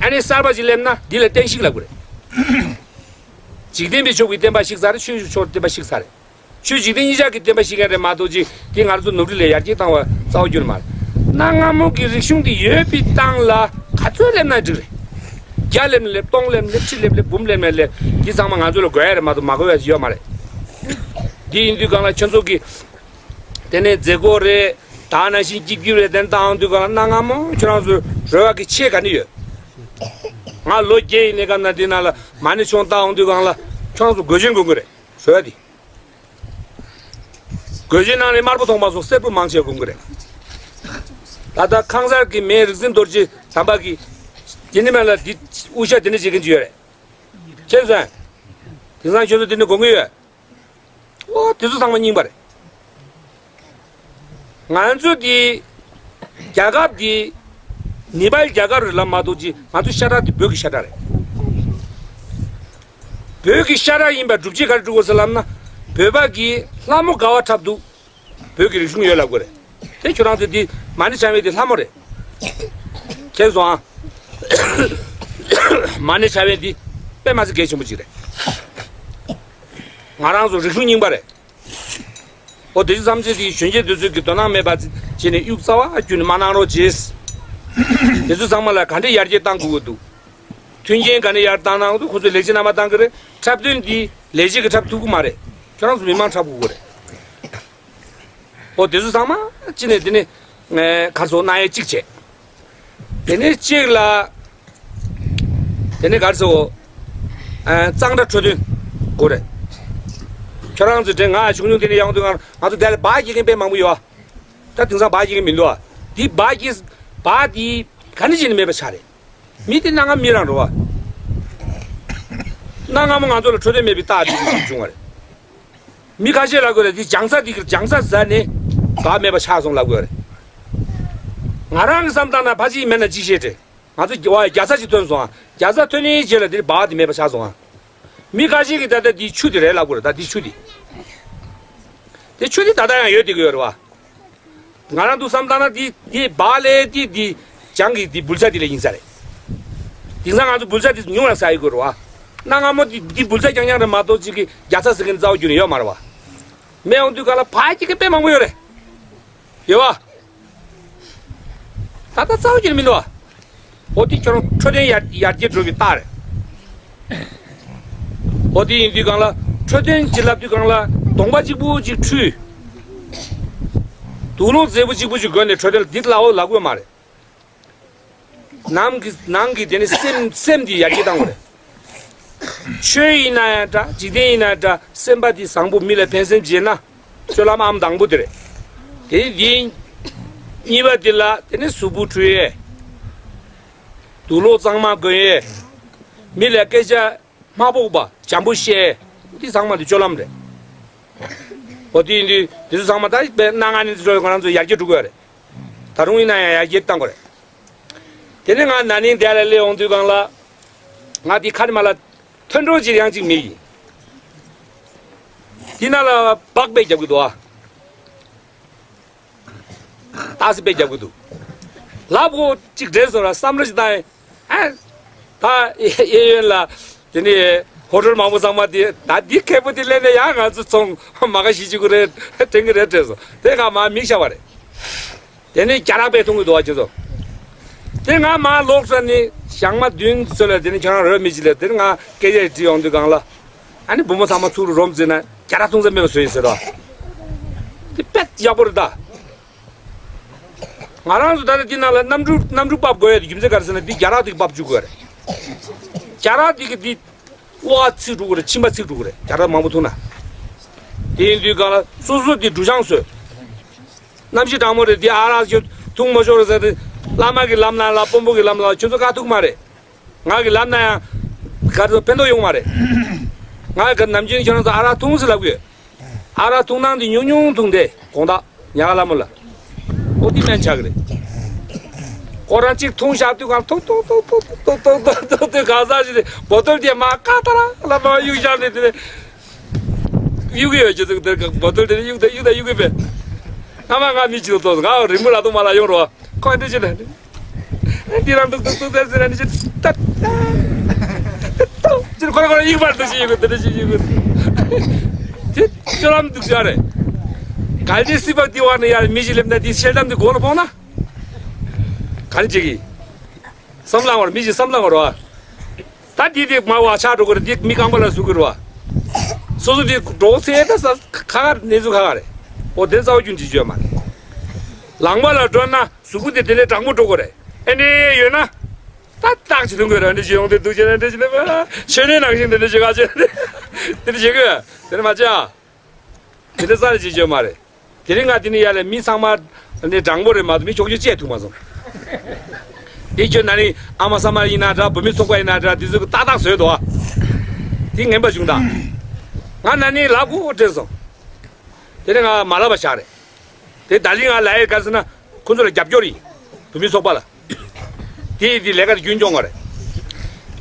ཨ་ནི་གསར་པ་ཅིག་སླེབས་ན་འདི་ལ་བསྟན་བཤིག་ལབ་དགོས་རེད། འཇིག་རྟེན་པའི་ཕྱོགས་ཀྱི་བསྟན་པ་བཤིག་ཚར་རེད། ཆོས་ཕྱོགས་བསྟན་པ་བཤིག་ཚར་རེད། ཆོས་འཇིག་རྟེན་གཉིས་ཆར་གྱི་བསྟན་པ་བཤིག་མཁན་རེད་མ་གཏོགས་ཅིག་དེ་ང་ཚོ་ནུབ་རི་ལ་ཡར་རྒྱས་བཏང་བ་རྩ་བ་རྒྱུ་མ་རེད། གནའ་སྔ་མོ་གི་རིག་གཞུང་དེ་ཡོད་པའི་སྟེང་ལ་ག་ཚོད་སླེབས་ན་འགྲིག་རེད། བརྒྱ་སླེབས་ན་སླེབས། སྟོང་སླེབས་ན་སླེབས། ཁྲི་སླེབས་སླེབས། འབུམ་སླེབས་ན་སླེབས། འདི་ཚང་མ་ང་ཚོ་ལ་དགོས་ཡ་རེད་མ་གཏོགས་མ་དགོས་ཡ་ཡོད་མ་རེད། འདི་ཡིན་དུས་གང་ལ་ཁྱོད་ཚོ་གི་དེ་ནས་མཛད་སྒོ་རེད། ད་ནང་བཞིན་སྐྱིད་སྐྱིད་རེད། དེ་བཏང་དུས་གང་ལ་གནའ་སྔ་མོ་ཁྱོད་རང་ཚོ་རོལ་བ་གི་ཆས་ག་ནས་ཡོད། ང་ལོ་བརྒྱད་ཡིན་ནའི་སྐབས་ན་འདི་ནང་ལ་མ་ཎི་ཆོང་བཏང་འོང་དུས་གང་ལ་ཁྱོད་རང་ཚོ་གོས་ཆེན་གོན་གི་རེད། རོལ་བ་འདི། གོས་ཆེན་ནང་ནས་དམར་པོ་མཐོང་མ་སོང་། སེར་པོ་མང་ཆེ་གོན་གི་རེད། ད་ལྟ་ཁང་གསར་གྱི་མེས་རིག་འཛིན་རྡོ་རྗེ་དམ་པ་གིས་དེ་ནི་མེད་ལ་འདི་དབུ་ཞྭ་དེ་འདྲ་བྱེད་མཁན་ཅིག་ཡོད་རེད། མཁྱེན་སོང་། དེང་སང་ཁྱོད་ཚོ་དེ་འདྲ་གོན་གི་ཡོད། ཨོ་དེ་ཚོ་ཚང་མ་རྙིང་པ་རེད། ང་ཚོ་འདི་རྒྱལ་ཁབ་འདི་ནེ་པཱལ་རྒྱལ་ཁབ་རེད་ལབ་མ་གཏོགས་ཅི། ང་ཚོ་ཤ་ཁྲག་འདི་བོད་ཀྱི་ཤ་ཁྲག་རེད། བོད་ཀྱི་ཤ་ཁྲག་ཡིན་པ་སྒྲུབ་བྱེད་ག་རེ་སྒྲུབ་དགོས་ཟེར་ལབ་ན། བོད་པ་གི་ལྷ་མོ་དགའ་བ་འཁྲབ་འདུག་བོད་ཀྱི་རིག་གཞུང་ཡོད་ལབ་དགོས་རེད། དེ་ཁྱོད་རང་ཚོ་འདི་མ་ཎི་བྱ་བའི་འདི་ལྷ་མོ་རེད། མཁྱེན་སོང་ཨ། མ་ཎི་བྱ་བའི་འདི་དཔེ་མ་སྲིད་གལ་ཆེན་པོ་ཅིག་རེད། ང་རང་ཚོ་རིག་གཞུང་རྙིང་པ་རེད། ཨོ་དེ་ཚོ་བསམ་ཚུལ་དེ་གཞོན་སྐྱེས་དེ་ཚོས་ཀྱི་དོ་སྣང་མེད་པ་བྱས་ནས་གཡུག་རྩ་བ་བརྒྱུད་ནས་མ་གནང་རོགས་བྱེད། དེ་ཚོ་ཚང་མ་ལ་ག་འདྲས་ཡར་རྒྱས་གཏང་དགོས་ཀྱི་འདུག་མཐུན་རྐྱེན་ག་འདྲས་ཡར་བཏང་གནང་གི་འདུག་ཁོ་ཚོས་ལས་བྱེད་རྣམ་པ་བཏང་གི་རེད། འཁྲབ་སྟོན་འདི་ལས་བྱེད་ཀྱིས་འཁྲབ་ཐུབ་ཀྱི་མ་རེད། ཁྱོད་རང་ཚོ་མི་མང་འཁྲབ་དགོས་ཀྱི་རེད། ཨོ་དེ་ཚོ་ཚང་མ་ཅི་ནས་དེ་ནས་ཁར་སོ་གནང་ཡས་གཅིག་བྱས། དེ་ནས་གཅིག་ལ། དེ་ནས་ག་རེ་ཟེར། ཨ་གཙང་སྦྲ་འཕྲོད་བསྟེན་དགོས་རེད། ཁྱོད་རང་ཚོའི་དྲན་ང་ཆུང་ཆུང་དེ་ནས་ཡོང་དུས་ང་ང་ཚོ་དེ་ལ་སྦ་སྐྱེལ་མཁན་དཔེ་མང་པོ་ཡོད་ཨ། ད་དེང་སང་སྦ་སྐྱེལ་མཁན་མི་འདུག་ཨ། དེ་སྦ་སྐྱེལ་སྦ་དེ་ག་ནས་བྱས་ནས་མེད་པ་ཆགས་རེད། མི་དེ་སྣ་ང་མི་རང་རེད་བ། གནའ་སྔ་མོ་ང་ཚོ་ལ་འཕྲོད་བསྟེན་མེད་པའི་རྟགས་དེ་འདྲ་ཞིག་བྱུང་བ་རེད། མི་ཁ་ཤས་ལབ་དགོས་རེད། དེ་སྦྱང་ས་དེ་གི་སྦྱང་ས་ཟ་ནས་སྦ་མེད་པ་ཆགས་སོང་ལབ་དགོས་རེད། ང་རང་གི་བསམ་སྟངས་ན་ཕ་གཅིག་མེད་ན་གཅིག་ཤེས་རེད། ང་ཚོ་རྒྱ་བ་རྒྱ་ཚ་ཞིག་ཐོན་སོང་ཨ། རྒྱ་ཚ་ཐོན་ནའི་རྗེས་ལ་འདིར་སྦ་དེ་མེད་པ་ཆགས་སོང་ཨ། མི་ཁ་ཤས་ཀྱིས་ད་ལྟ་འདི་ཆུ་དེ་རེད་ལབ་དགོས་རེད། ད་འདི་ཆུ་དེ། དེ་ཆུ་དེ་ད་ལྟ་ཡང་ཡོད་བསྡད་ཀྱི་ཡོད་རེད་བ། ང་རང་ཚོ་བསམ་བཏང་ན་འདི་འདི་སྦ་ལས་འདི་འདི་སྦྱང་གི་འདི་འབུལ་ས་དེ་ལ་ཡིན་ས་རེད། དེང་སང་ང་ཚོ་འབུལ་ས་དེ་ཉུང་ལ་ཟ་ཡི་དགོས་རེད་བ། གནའ་སྔ་མོ་འདི་འདི་འབུལ་ས་རྐྱང་རྐྱང་རེད་མ་གཏོགས་ཅིག་གི་རྒྱ་ཚ་ཟེར་མཁན་རྩ་བ་རྒྱུ་ནས་ཡོད་མ་རེད་བ། མེད་འོང་དུས་ག་ལ་ཕ་གཅིག་གི་དཔེ་མང་པོ་ཡོད་རེད། ཡོད་བ། ད་ལྟ་རྩ་བ་ཉིད་ནས་མི་འདུག་ཨ། འོ་དེ་ཁྱོད་རང་འཕྲོད་བསྟེན་ཡར་ཡར་རྒྱས་འགྲོ་བའི་རྟགས་རེད། འོ་དེ་ཡིན་དུས་གང་ལ་འཕྲོད་བསྟེན་ཅིག་ལབ་དུས་གང་ལ་གདོང་པ་གཅིག་པུ་གཅིག་འཁྲུས། དུག་སློང་མཛེས་པོ་གཅིག་པུ་གཅིག་གོན་ནས་འཕྲོད་བསྟེན་ལ་འདི་ལའོ་ལབ་དགོས་མ་རེད། ནང་གི་ནང་གི་དེ་ནི་སེམས་སེམས་འདི་ཡར་རྒྱས་བཏང་དགོས་རེད། ཆོས་ཡིན་ན་ཡང་འདྲ་འཇིག་རྟེན་ཡིན་ན་ཡང་འདྲ་སེམས་པ་འདི་བཟང་པོ་མི་ལ་ཕན་སེམས་བྱེད་ན། སྤྱོད་ལམ་ཨང་དང་པོ་དེ་རེད། དེ་འདི་གཉིས་པ་དེ་ལ་དེ་ནི་གཟུགས་པོ་འཁྲུ་ཡས། དུག་སློག་གཙང་མ་གོན་ཡས། མི་ལ་སྐད་ཆ་མ་ཕོག་པ་འཇམ་པོ་བཤད། འདི་ཚང་མ་འདི་སྤྱོད་ལམ་རེད། འོ་དེ་ཡིན་དུས་དེ་ཚོ་ཚང་མ་ད་དཔེ་སྣ་ང་ནས་འདི་ཚོ་ང་རང་ཚོ་ཡར་རྒྱས་འགྲོ་དགོས་རེད། ད་རུང་ཡིན་ན་ཡང་ཡར་རྒྱས་བཏང་དགོས་རེད། དེ་ནས་ང་ན་ནིང་འདི་ལ་སླེབས་ཡོང་དུས་གང་ལ། ང་འདི་ཁ་ནས་མ་ལ། ཐོན་འགྲོ་ཅིག་ཡང་ཅིག་མི་ཡིན། འདི་ན་ལ་སྦག་པས་རྒྱབ་ཀྱི་འདུག་ཨ། ཏག་སི་པས་རྒྱབ་ཀྱི་འདུག་ལབ་གོ་ཅིག་དྲན་སོང་ར་བསམ་བློ་ཅིག་བཏང་ཡིན། ཨ། ད་གཡས་གཡོན་ལ་དེ་ནི་ཧོ་ཊེལ་མང་པོ་ཚང་མ་དེ་ད་འདི་ཁེ་པོ་དེ་ལེན་ནས་ཡང་ང་ཚོ་ཚོང་མ་ག་ཞིག་བྱེད་ཀྱི་རེད་དྲན་གྱི་རེད་དྲན་སོང་། དེ་ག་མ་མིག་ཤ་བ་རེད། དེ་ནས་རྒྱ་རག་པས་འཐུང་གི་འདུག་བ་ཁྱེད་ཚོ། དེ་ང་མ་ལོག་ས་ནི་ཞག་མ་བདུན་ཚོད་ལ་དེ་ནི་ཁྱོད་རང་རོལ་མི་བྱེད་ལ་དེ་ནི་ང་སྐད་ཆ་དྲིས་ཡོང་དུས་གང་ལ། ཨ་ནི་བུ་མོ་ཚང་མ་ཚུར་རོམ་བརྩིས་ན་རྒྱ་རག་འཐུང་ས་མེད་པ་བཟོས་ཡིན་ཟེར་རོ། དེ་དཔེ་ཡག་པོ་རེད་ད། ང་རང་ཚོ་ད་ལྟ་འདི་ནང་ལ་གནམ་གྲུ་གནམ་གྲུ་ཕབ་དགོས་ཡ་དེ་རྒྱུ་མཚན་ག་རེ་ཟེར་ན་འདི་རྒྱ་རག་དེ་ཕབ་བཅུག་དགོས་རེད། རྒྱ་རག་དེ་གི་འདི་དབུགས་ཚིག་འགྲོ་གི་རེད། མཆིན་པ་ཚིག་འགྲོ་གི་རེད། རྒྱ་རག་མང་པོ་འཐུང་ན། དེ་ཡིན་དུས་གང་ལ་སོ་སོ་དེ་སྒྲུབ་བྱང་བཟོས། གནམ་གཤིས་གྲང་མོ་རེད། དེ་ཨ་རག་ཅིག་འཐུང་མ་ཤོར་ཟེར་ཏེ། བླ་མ་གི་ལམ་ལ་ལ་དཔོན་པོ་གི་ལམ་ལ་ཁྱོད་ཚོ་ཁ་ཐུག་མ་རེད། ང་གི་ལབ་ན་ཡང་ག་ཚོད་ཕན་ཐོགས་ཡོང་མ་རེད། ང་གི་ནམ་རྒྱུན་ཁྱོད་རང་ཚོ་ཨ་རག་འཐུང་ཟེར་ལབ་གི་ཡོད། ཨ་རག་འཐུང་སྟངས་དེ་ཉུང་ཉུང་འཐུང་དེ་དགོང་དག་ཉལ་ཁ་ལ་མོ་ལ། ཨོ་དེ་སྨན་ཆག་གི་རེད། ཁོ་རང་གཅིག་འཐུང་བཞག་དུས་གང་ཐོག་ཐོག་ཐོག་ཐོག་ཐོག་ཐོག་ཐོག་ཐོག་གང་ཟག་ཞིག་རེད། བོ་དོལ་དེ་མ་ཀ་ཏ་ར་ལ་མ་གཡུག་བཞག་ནས་དེ་ནས་གཡུག་གི་ཡོད། ཅི་ཟིག་དེ་བོ་དོལ་དེ་ནས་གཡུག་དང་གཡུག་དང་གཡུག་གི་བས། ང་མ་ང་མི་གཅིག་ལ་ཐོག་ང་རི་མོ་ལ་ཐོག་མ་ལ་ཡོང་རོགས། ཁོ་འདི་བྱེད་ན། འདི་རང་ཏུག་ཏུག་ཏུག་ཏུག་ཟེར་ན་འདི་བྱེད། ཏག་ཏག་ཏག་ཅིར་ཁོ་ར་ཁོ་ར་ཡིག་པར་འདི་བྱེད་ཡོད་གི། འདི་འདྲ་བྱེད་ཡོད་གི། དེ་ཅོ་ལམ་འདུག་ཅོ་རེད། གལ་ཏེ་སྲིད་པ་འདི་བར་ན་ཡར་མི་ཞིག་སླེབས་ན་འདི་ཤེལ་དམ་འདི་གོ་ལ་ཕོག་ན། ག་རེ་བྱེད་གི། བསམ་བློ་བར་མི་ཞིག་བསམ་བློ་བར་བ། ད་འདི་དེ་མ་བ་ཆགས་འགྲོ་གི་རེད། འདི་མི་རྐང་པ་ལ་ཟུག་གི་རེད་བ། སོ་སོ་འདི་འགྲོ་ཚེ་ད་ས་ཁ་ཁ་གནས་ཚུལ་ཁ་ཁ་རེད། འོ་དེ་རྩ་བ་རྒྱུན་གྱི་བརྗོད་མ་རེད། ལངས་པ་ལ་འགྲོ་ན་གཟུགས་པོ་དེ་དེ་ལས་གྲང་མོ་འགྲོ་གི་རེད། ཨེ་འདྲ་ཡོད་ན། ད་རྟགས་ཅིག་མཐོང་གི་རེད། འདི་ཅིག་ཡོང་དེ་འདུག་ཅེ་ན་འདི་ཅིག་ལ་མཆོད་གནས་ནང་བཞིན་འདི་འདྲ་ཅིག་ག་ཅེ་འདི་འདྲ་བྱེད་གི་དེ་འདྲ་མ་བྱེད་ཨ། དེ་འདྲ་རྩ་ལ་ཅིག་བརྗོད་མ་རེད། དེ་རིང་ང་དེ་ནས་ཡར་ལ་མི་ཚང་མ་ནི་དྲང་པོ་རེད་མ་གཏོགས་མི་ཆོག་ཆོག་བཅད་ཐུབ་མ་སོང་། དེ་ཁྱོད་ན་ནིང་ཨ་མ་ས་མ་ཡིན་ན་འདྲ། བུད་མེད་ཚོགས་པ་ཡིན་ན་འདྲ། དེ་ཚོ་གི་ཏག་ཏག་བཟོས་འདུག་ཨ། དེ་ངན་པ་བྱུང་ད། ང་ན་ནིང་ལབ་དགོས་དྲན་སོང་། དེ་ནས་ང་མ་ལབ་པ་བཞག་རེད། དེ་ད་ལིང་ང་ལབ་ཡས་ག་ཟེར་ན་ཁོ་ཚོ་ལ་རྒྱབ་སྐྱོར་ཡིན། བུད་མེད་ཚོགས་པ་ལ། དེ་ཡིན་དེ་ལས་ཀ་དེ་རྒྱུན་སྐྱོང་བ་རེད།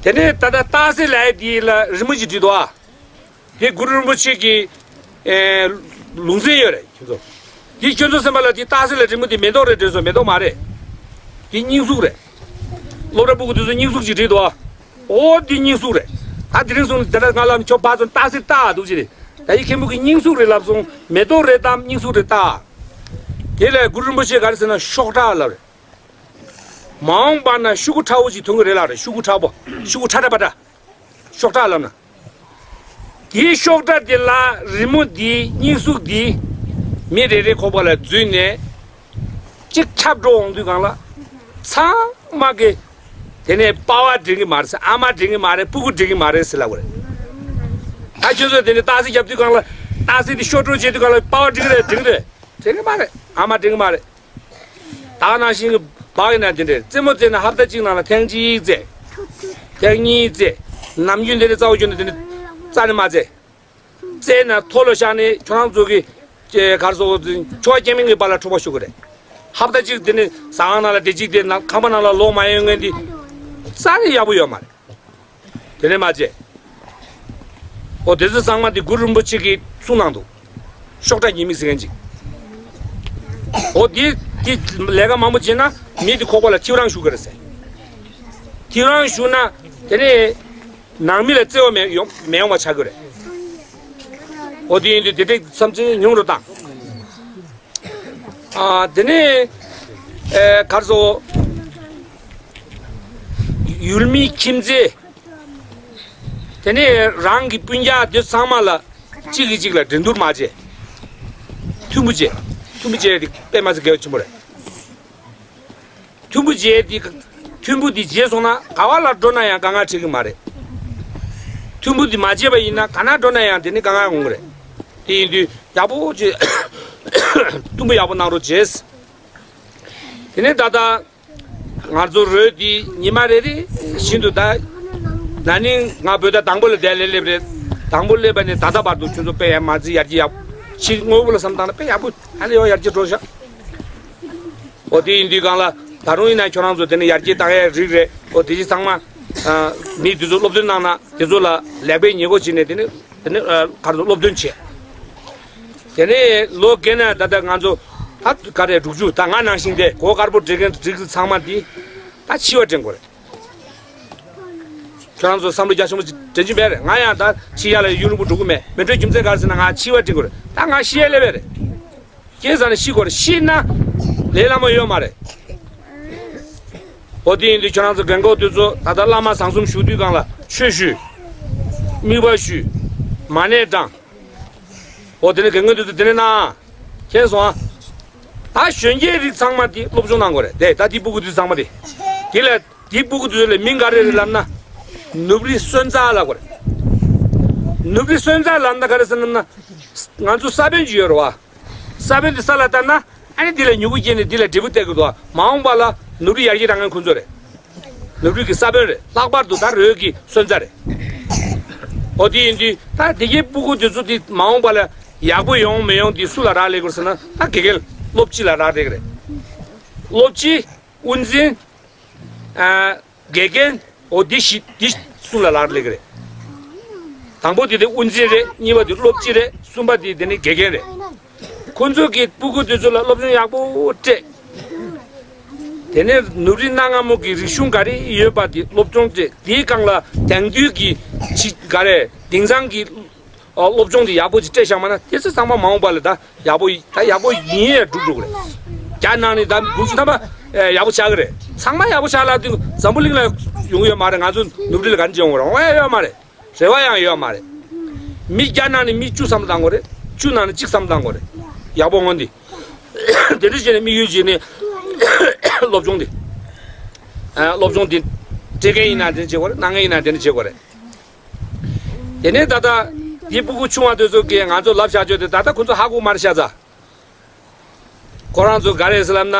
དེ་ནས་ད་ལྟ་རྟགས་གསལ་ལབ་ཡས་དེ་ལ་རི་མོ་ཅིག་བྲིས་འདུག་ཨ། དེ་གུ་རུ་རིན་པོ་ཆེ་གི་ཨེ་ལུང་ཚན་ཡོད་རེད་ཁྱོད་ཚོ། དེ་ཁྱོད་ཚོ་སེམས་པ་ལ་དེ་རྟགས་གསལ་ལ་རི་མོ་དེ་མེ་ཏོག་རེད་དྲན་སོང་། མེ་ཏོག་མ་རེད། དེ་སྙིང་གཟུགས་རེད། སློབ་གྲྭ་ཕྲུ་གུ་དེ་ཚོ་སྙིང་གཟུགས་ཅིག་བྲིས་འདུག་ཨ། ཨོ་དེ་སྙིང་གཟུགས་རེད། ད་དེ་རིང་སོང་ནས་དེ་འདྲ་ང་ལ་ཁྱོད་ཕར་ཚུར་རྟགས་གསལ་ལྟ་འདུག་ཅེ་རེད། ད་ཡི་མཁན་པོ་གི་སྙིང་གཟུགས་རེད་ལབ་སོང་། མེ་ཏོག་རེད་དམ་སྙིང་གཟུགས་རེད་ལྟ། དེ་ལས་གུ་རུ་རིན་པོ་ཆེ་ག་རེ་ཟེར་ན་ཤོག་ཁྲག་ལབ་རེད། མ་འོངས་པ་ན་ཤོག་གུ་ཁྲ་བོ་ཅིག་ཐོན་གི་རེད་ལབ་རེད། ཤོག་གུ་ཁྲ་བོ། ཤོག་གུ་ཁྲ་ཁྲ་པ་ཁྲ། ཤོག་ཁྲག་ལབ་ན། དེའི་ཤོག་ཁྲག་དེ་ལ་རི་མོ་འདིའི་སྙིང་གཟུགས་འདི་མི་རེ་རེའི་ཁོག་པ་ལ་འཛུལ་ནས་གཅིག་ཁྱབ་འགྲོ་འོང་དུས་གང་ལ་ཚང་མ་གི་དེ་ནས་པ་ཕ་དྲན་གི་མ་རེད་ཟེར། ཨ་མ་དྲན་གི་མ་རེད། སྤུ་གུ་དྲན་གི་མ་རེད་ཟེར་ལབ་པ་རེད། ད་ཁྱོད་ཚོས་དེ་ནས་རྟགས་གསལ་རྒྱབ་དུས་གང་ལ་རྟགས་གསལ་དེ་ཤོར་འགྲོ་བྱེད་དུས་གང་ལ་པ་ཕ་དྲན་གི་རེད། དྲན་གི་རེད། དྲན་གི་མ་རེད། ཨ་མ་དྲན་གི་མ་རེད། ད་ནང་བཞིན་གྱི་སྦག་ཡིན་ན་དེ་འདྲས་རྩེད་མོ་རྩེས་ན་ཧབ་ཏ་གཅིག་ནང་ལ་ཐེངས་གཅིག་རྩེས། ཐེངས་གཉིས་རྩེས། ནམ་རྒྱུན་དེ་འདྲས་རྩ་བ་རྒྱུན་ནས་དེ་འདྲས་རྩ་ནས་མ་རྩེས། རྩེས་ན་ཐོ་ལོ་བཞག་ནས་ཁྱོད་རང་ཚོ་གི་ཅེ་གར་སོ་ཆོ་བ་སྐྱེ་མིན་གྱི་བར་ལ་འཁྲུག་པ་ཤོར་གི་རེད། ཧབ་ཏ་གཅིག་དེ་ནས་ཟ་ཁང་ནང་ལ་བསྡད་གཅིག་དེ་ནང་ཁང་པ་ནང་ལ་ལོག་མ་ཡོང་མཁན་དེ་རྩ་ནས་ཡག་པོ་ཡོད་མ་རེད། དེ་ནས་མ་བྱས། ཨོ་དེ་ཚོ་ཚང་མ་དེ་གུ་རུ་རིན་པོ་ཆེ་གིས་གསུངས་གནང་འདུག་ཤོག་ཁྲག་ཉེས་དམིགས་ཟེར་མཁན་ཅིག་ཨོ་དེ་དེ་ལས་ཀ་མང་པོ་བྱས་ན་མི་དེ་ཁོག་པ་ལ་ཐིའུ་རང་ཞུགས་ཀྱི་རེད་ཟེར། ཐིའུ་རང་ཞུགས་ན་དེ་ནས་ནང་མི་ལ་བརྩེ་བ་མེད་ཡོང་མེད་ཡོང་བ་ཆགས་ཀྱི་རེད། ཨོ་དེ་ཡིན་དུས་དེ་འདྲའི་བསམ་ཚུལ་ཉུང་རུ་བཏང་། ཨ་དེ་ནས་ཨེ་གར་སོ་ཡུལ་མི་ཁྱིམ་མཚེས། དེ་ནས་རང་གི་སྤུན་ཀྱག་དེ་ཚང་མ་ལ་གཅིག་གིས་གཅིག་ལ་འགྲན་བསྡུར་མ་བྱེད། མཐུན་པོ་བྱེད། མཐུན་པོ་བྱེད་དེ་དཔེ་མ་ཚད་གལ་ཆེན་པོ་རེད། མཐུན་པོ་བྱེད་དེ་མཐུན་པོ་དེ་བྱས་སོང་ན་ག་བ་ལ་འགྲོ་ན་ཡང་དཀའ་ངལ་འཕྲད་ཀྱི་མ་རེད། མཐུན་པོ་དེ་མ་བྱས་པ་ཡིན་ན་ག་ན་འགྲོ་ན་ཡང་དེ་ནི་དཀའ་ངལ་འོང་གི་རེད། དེ་ཡིན་དུས་ཡག་པོ་བྱེད། མཐུན་པོ་ཡག་པོ་གནང་རོགས་བྱེད། དེ་ནས་ད་ལྟ་ང་ཚོ་རོལ་དེ་ཉི་མ་རེ་རེ་བཞིན་དུ་ད་ན་ནིང་ང་བོད་ཟླ་དང་པོ་ལ་བསྡད་ལས་སླེབས་རེད། དང་པོ་སླེབས་པ་ནས་ད་ལྟ་བར་དུ་ཁྱོད་ཚོ་དཔེ་ཡག་མ་རྩིས་ཡར་རྒྱས་ཡག་ཕྱི་དངོས་པོ་ལ་བསམ་བཏང་ན་དཔེ་ཡག་པོ་ཨ་ལེ་ཡོ་ཡར་རྒྱས་འགྲོ་ཤག་ཨོ་དེ་ཡིན་དུས་གང་ལ་ད་རུང་ཡིན་ན་ཁྱོད་རང་ཚོ་དེ་ནས་ཡར་རྒྱས་བཏང་ཡས་རིགས་རེད། ཨོ་དེ་ཅི་ཚང་མ་མི་དེ་ཚོ་སློབ་སྟོན་གནང་ན་དེ་ཚོ་ལ་ལེགས་པའི་ཉེས་འགོ་བྱིན་ནས་དེ་ནས་དེ་ནས་གར་ཚོ་སློབ་སྟོན་བྱས། དེ་ནས་ལོ་རྒན་ན་ད་ལྟ་ང་ཚོ་ད་ག་རེ་དྲུག་ཅུ་ད་ང་ནང་བཞིན་དེ་གོ་དཀར་པོ་འབྲི་མཁན་རིགས་ཚང་མ་འདི་ད་འཆི་བ་དྲན་དགོས་རེད། ཁྱོད་རང་ཚོ་བསམ་བློ་རྒྱ་ཆེན་པོ་དྲན་གྱི་མེད་རེད། ང་ཡང་ད་འཆི་ཡ་ལ་ཡུན་རིང་པོ་འགྲོ་གི་མེད། མེ་དྲོད་རྒྱུ་མཚན་ག་རེ་ཟེར་ན་ང་འཆི་བ་དྲན་དགོས་རེད། ད་ང་ཤི་ཡ་སླེབས་པ་རེད། སྐྱེས་ཙང་ནས་ཤི་དགོས་རེད། ཤི་ན་ལས་སླ་མོ་ཡོད་མ་རེད། འོ་དེ་ཡིན་དུས་ཁྱོད་རང་ཚོ་རྒན་གོག་དེ་ཚོ་ད་ལྟ་བླ་མ་བཟང་གསུམ་བཞུགས་དུས་སྒང་ལ་ཆོས་ཞུས། དམིགས་པ་ཞུས། མ་ཎི་བགྲངས། འོ་དེ་ནས་རྒན་རྒོན་དེ་ཚོ་དེ་ནས་གནང་། མཁྱེན་སོང་ཨ། ད་གཞོན་སྐྱེས་རིགས་ཚང་མ་དེ་སློབ་སྦྱོང་གནང་དགོས་རེད་དེ། ད་དེ་སྤུ་གུ་དེ་ཚོ་ཚང་མ་དེ། དེ་ལ་དེ་སྤུ་གུ་དེ་ཚོ་ལ་མིང་ག་རེ་རེད་ལབ་ན། ནུབ་རི་སོན་རྩ་ལབ་དགོས་རེད། ནུབ་རི་སོན་རྩ་ལབ་ན་ག་རེ་ཟེར་ལབ་ན། ང་ཚོ་ས་བོན་ཅིག་ཡོད་རེད་བ། ས་བོན་དེ་ས་ལ་བཏབ་ན་ཨ་ནི་དེ་ལ་མྱུ་གུ་སྐྱེས་ནས་དེ་ལ་འབྲས་བུ་སྟེར་གི་འདུག་བ། མ་འོངས་པ་ལ་ནུབ་རི་ཡར་རྒྱས་གཏོང་མཁན་ཁོ་ཚོ་རེད། ནུབ་རི་གི་ས་བོན་རེད། ལྷག་པར་དུ་ད་རོལ་གྱི་སོན་རྩ་རེད། འོ་དེ་ཡིན་དུས་ད་དེ་གའི་སྤུ་གུ་དེ་ཚོ་དེ་མ་འོངས་པ་ལ་ཡག་པོ་ཡོང་མི་ཡོང་དེ་སུ་ལ་རག་ལས་དགོས་ཟེར་ན། ད་དགེ་རྒན་སློབ་སྤྱི་ལ་རག་ལས་ཀྱི་རེད། སློབ་སྤྱི། དབུ་འཛིན། ཨ། དགེ་རྒན། འོ་འདི་བཞི་འདི་གསུམ་ལ་རག་ལས་ཀྱི་རེད། དང་པོ་དེ་དེ་དབུ་འཛིན་རེད། གཉིས་པ་དེ་སློབ་སྤྱི་རེད། གསུམ་པ་དེ་དེ་ནི་དགེ་རྒན་རེད། ཁོ་ཚོ་གི་སྤུ་གུ་དེ་ཚོ་ལ་སློབ་སྦྱོང་ཡག་པོ་སྤྲད། དེ་ནས་ནུབ་རི་གནའ་སྔ་མོ་གི་རིག་གཞུང་ག་རེ་ཡོད་པ་དེ་སློབ་སྦྱོང་སྤྲད། དེའི་སྒང་ལ་དེང་དུས་ཀྱི་ཆི་ག་རེ་དེང་སང་གི་ཨ། སློབ་སྦྱོང་དེ་ཡག་པོ་ཅིག་སྤྲད་བཞག་མ་ན་དེ་ཚོ་ཚང་མ་མ་འོངས་པ་ལ་ད་ཡག་པོ་ད་ཡག་པོ་ཡིན་ཡ་འགྲུབ་འགྲོ་གི་རེད། རྒྱ་ནང་ནས་ད་འབུམ་ཅིག་ཐམ་པ་ཡག་པོ་ཆགས་ཀྱི་རེད། ཚང་མ་ཡག་པོ་ཆགས་ལ་དུས་འཛམ་བུ་གླིང་ལ་ཡོང་གི་ཡོད་མ་རེད། ང་ཚོ་ནུབ་རི་ལ་ག་འདྲ་ཡོང་གི་རེད། འོང་ཡ་ཡོད་མ་རེད། རེ་བ་ཡང་ཡོད་མ་རེད། མི་རྒྱ་ནང་ནས་མི་བཅུ་བསམ་བློ་བཏང་དགོས་རེད། བཅུ་ནང་ནས་གཅིག་བསམ་བློ་བཏང་དགོས་རེད། ཡག་པོ་ངོ་འདི། དེ་འདྲ་བྱས་ནས་དམིགས་ཡུལ་བྱས་ནས་སློབ་སྦྱོང་འདི། ཨ། སློབ་སྦྱོང་འདི་སྤྲད་མཁན་ཡིན་ན་དེ་འདྲ་བྱེད་དགོས་རེད། གནང་མཁན་ཡིན་ན་དེ་འདྲ་བྱེད་དགོས་རེད། དེ་ནས་ད་ལྟ་འདི་སྤུ་གུ་ཆུང་བ་དེ་ཚོ་གིས་ང་ཚོ་ལབ་བཞག་ཆོག་དེ་ད་ལྟ་ཁོ་ཚོ་ཧ་གོ་མ་རེད་ཤག་ཙང་། ཁོ་རང་ཚོ་ག་རེ་ཟེར་ལབ་ན།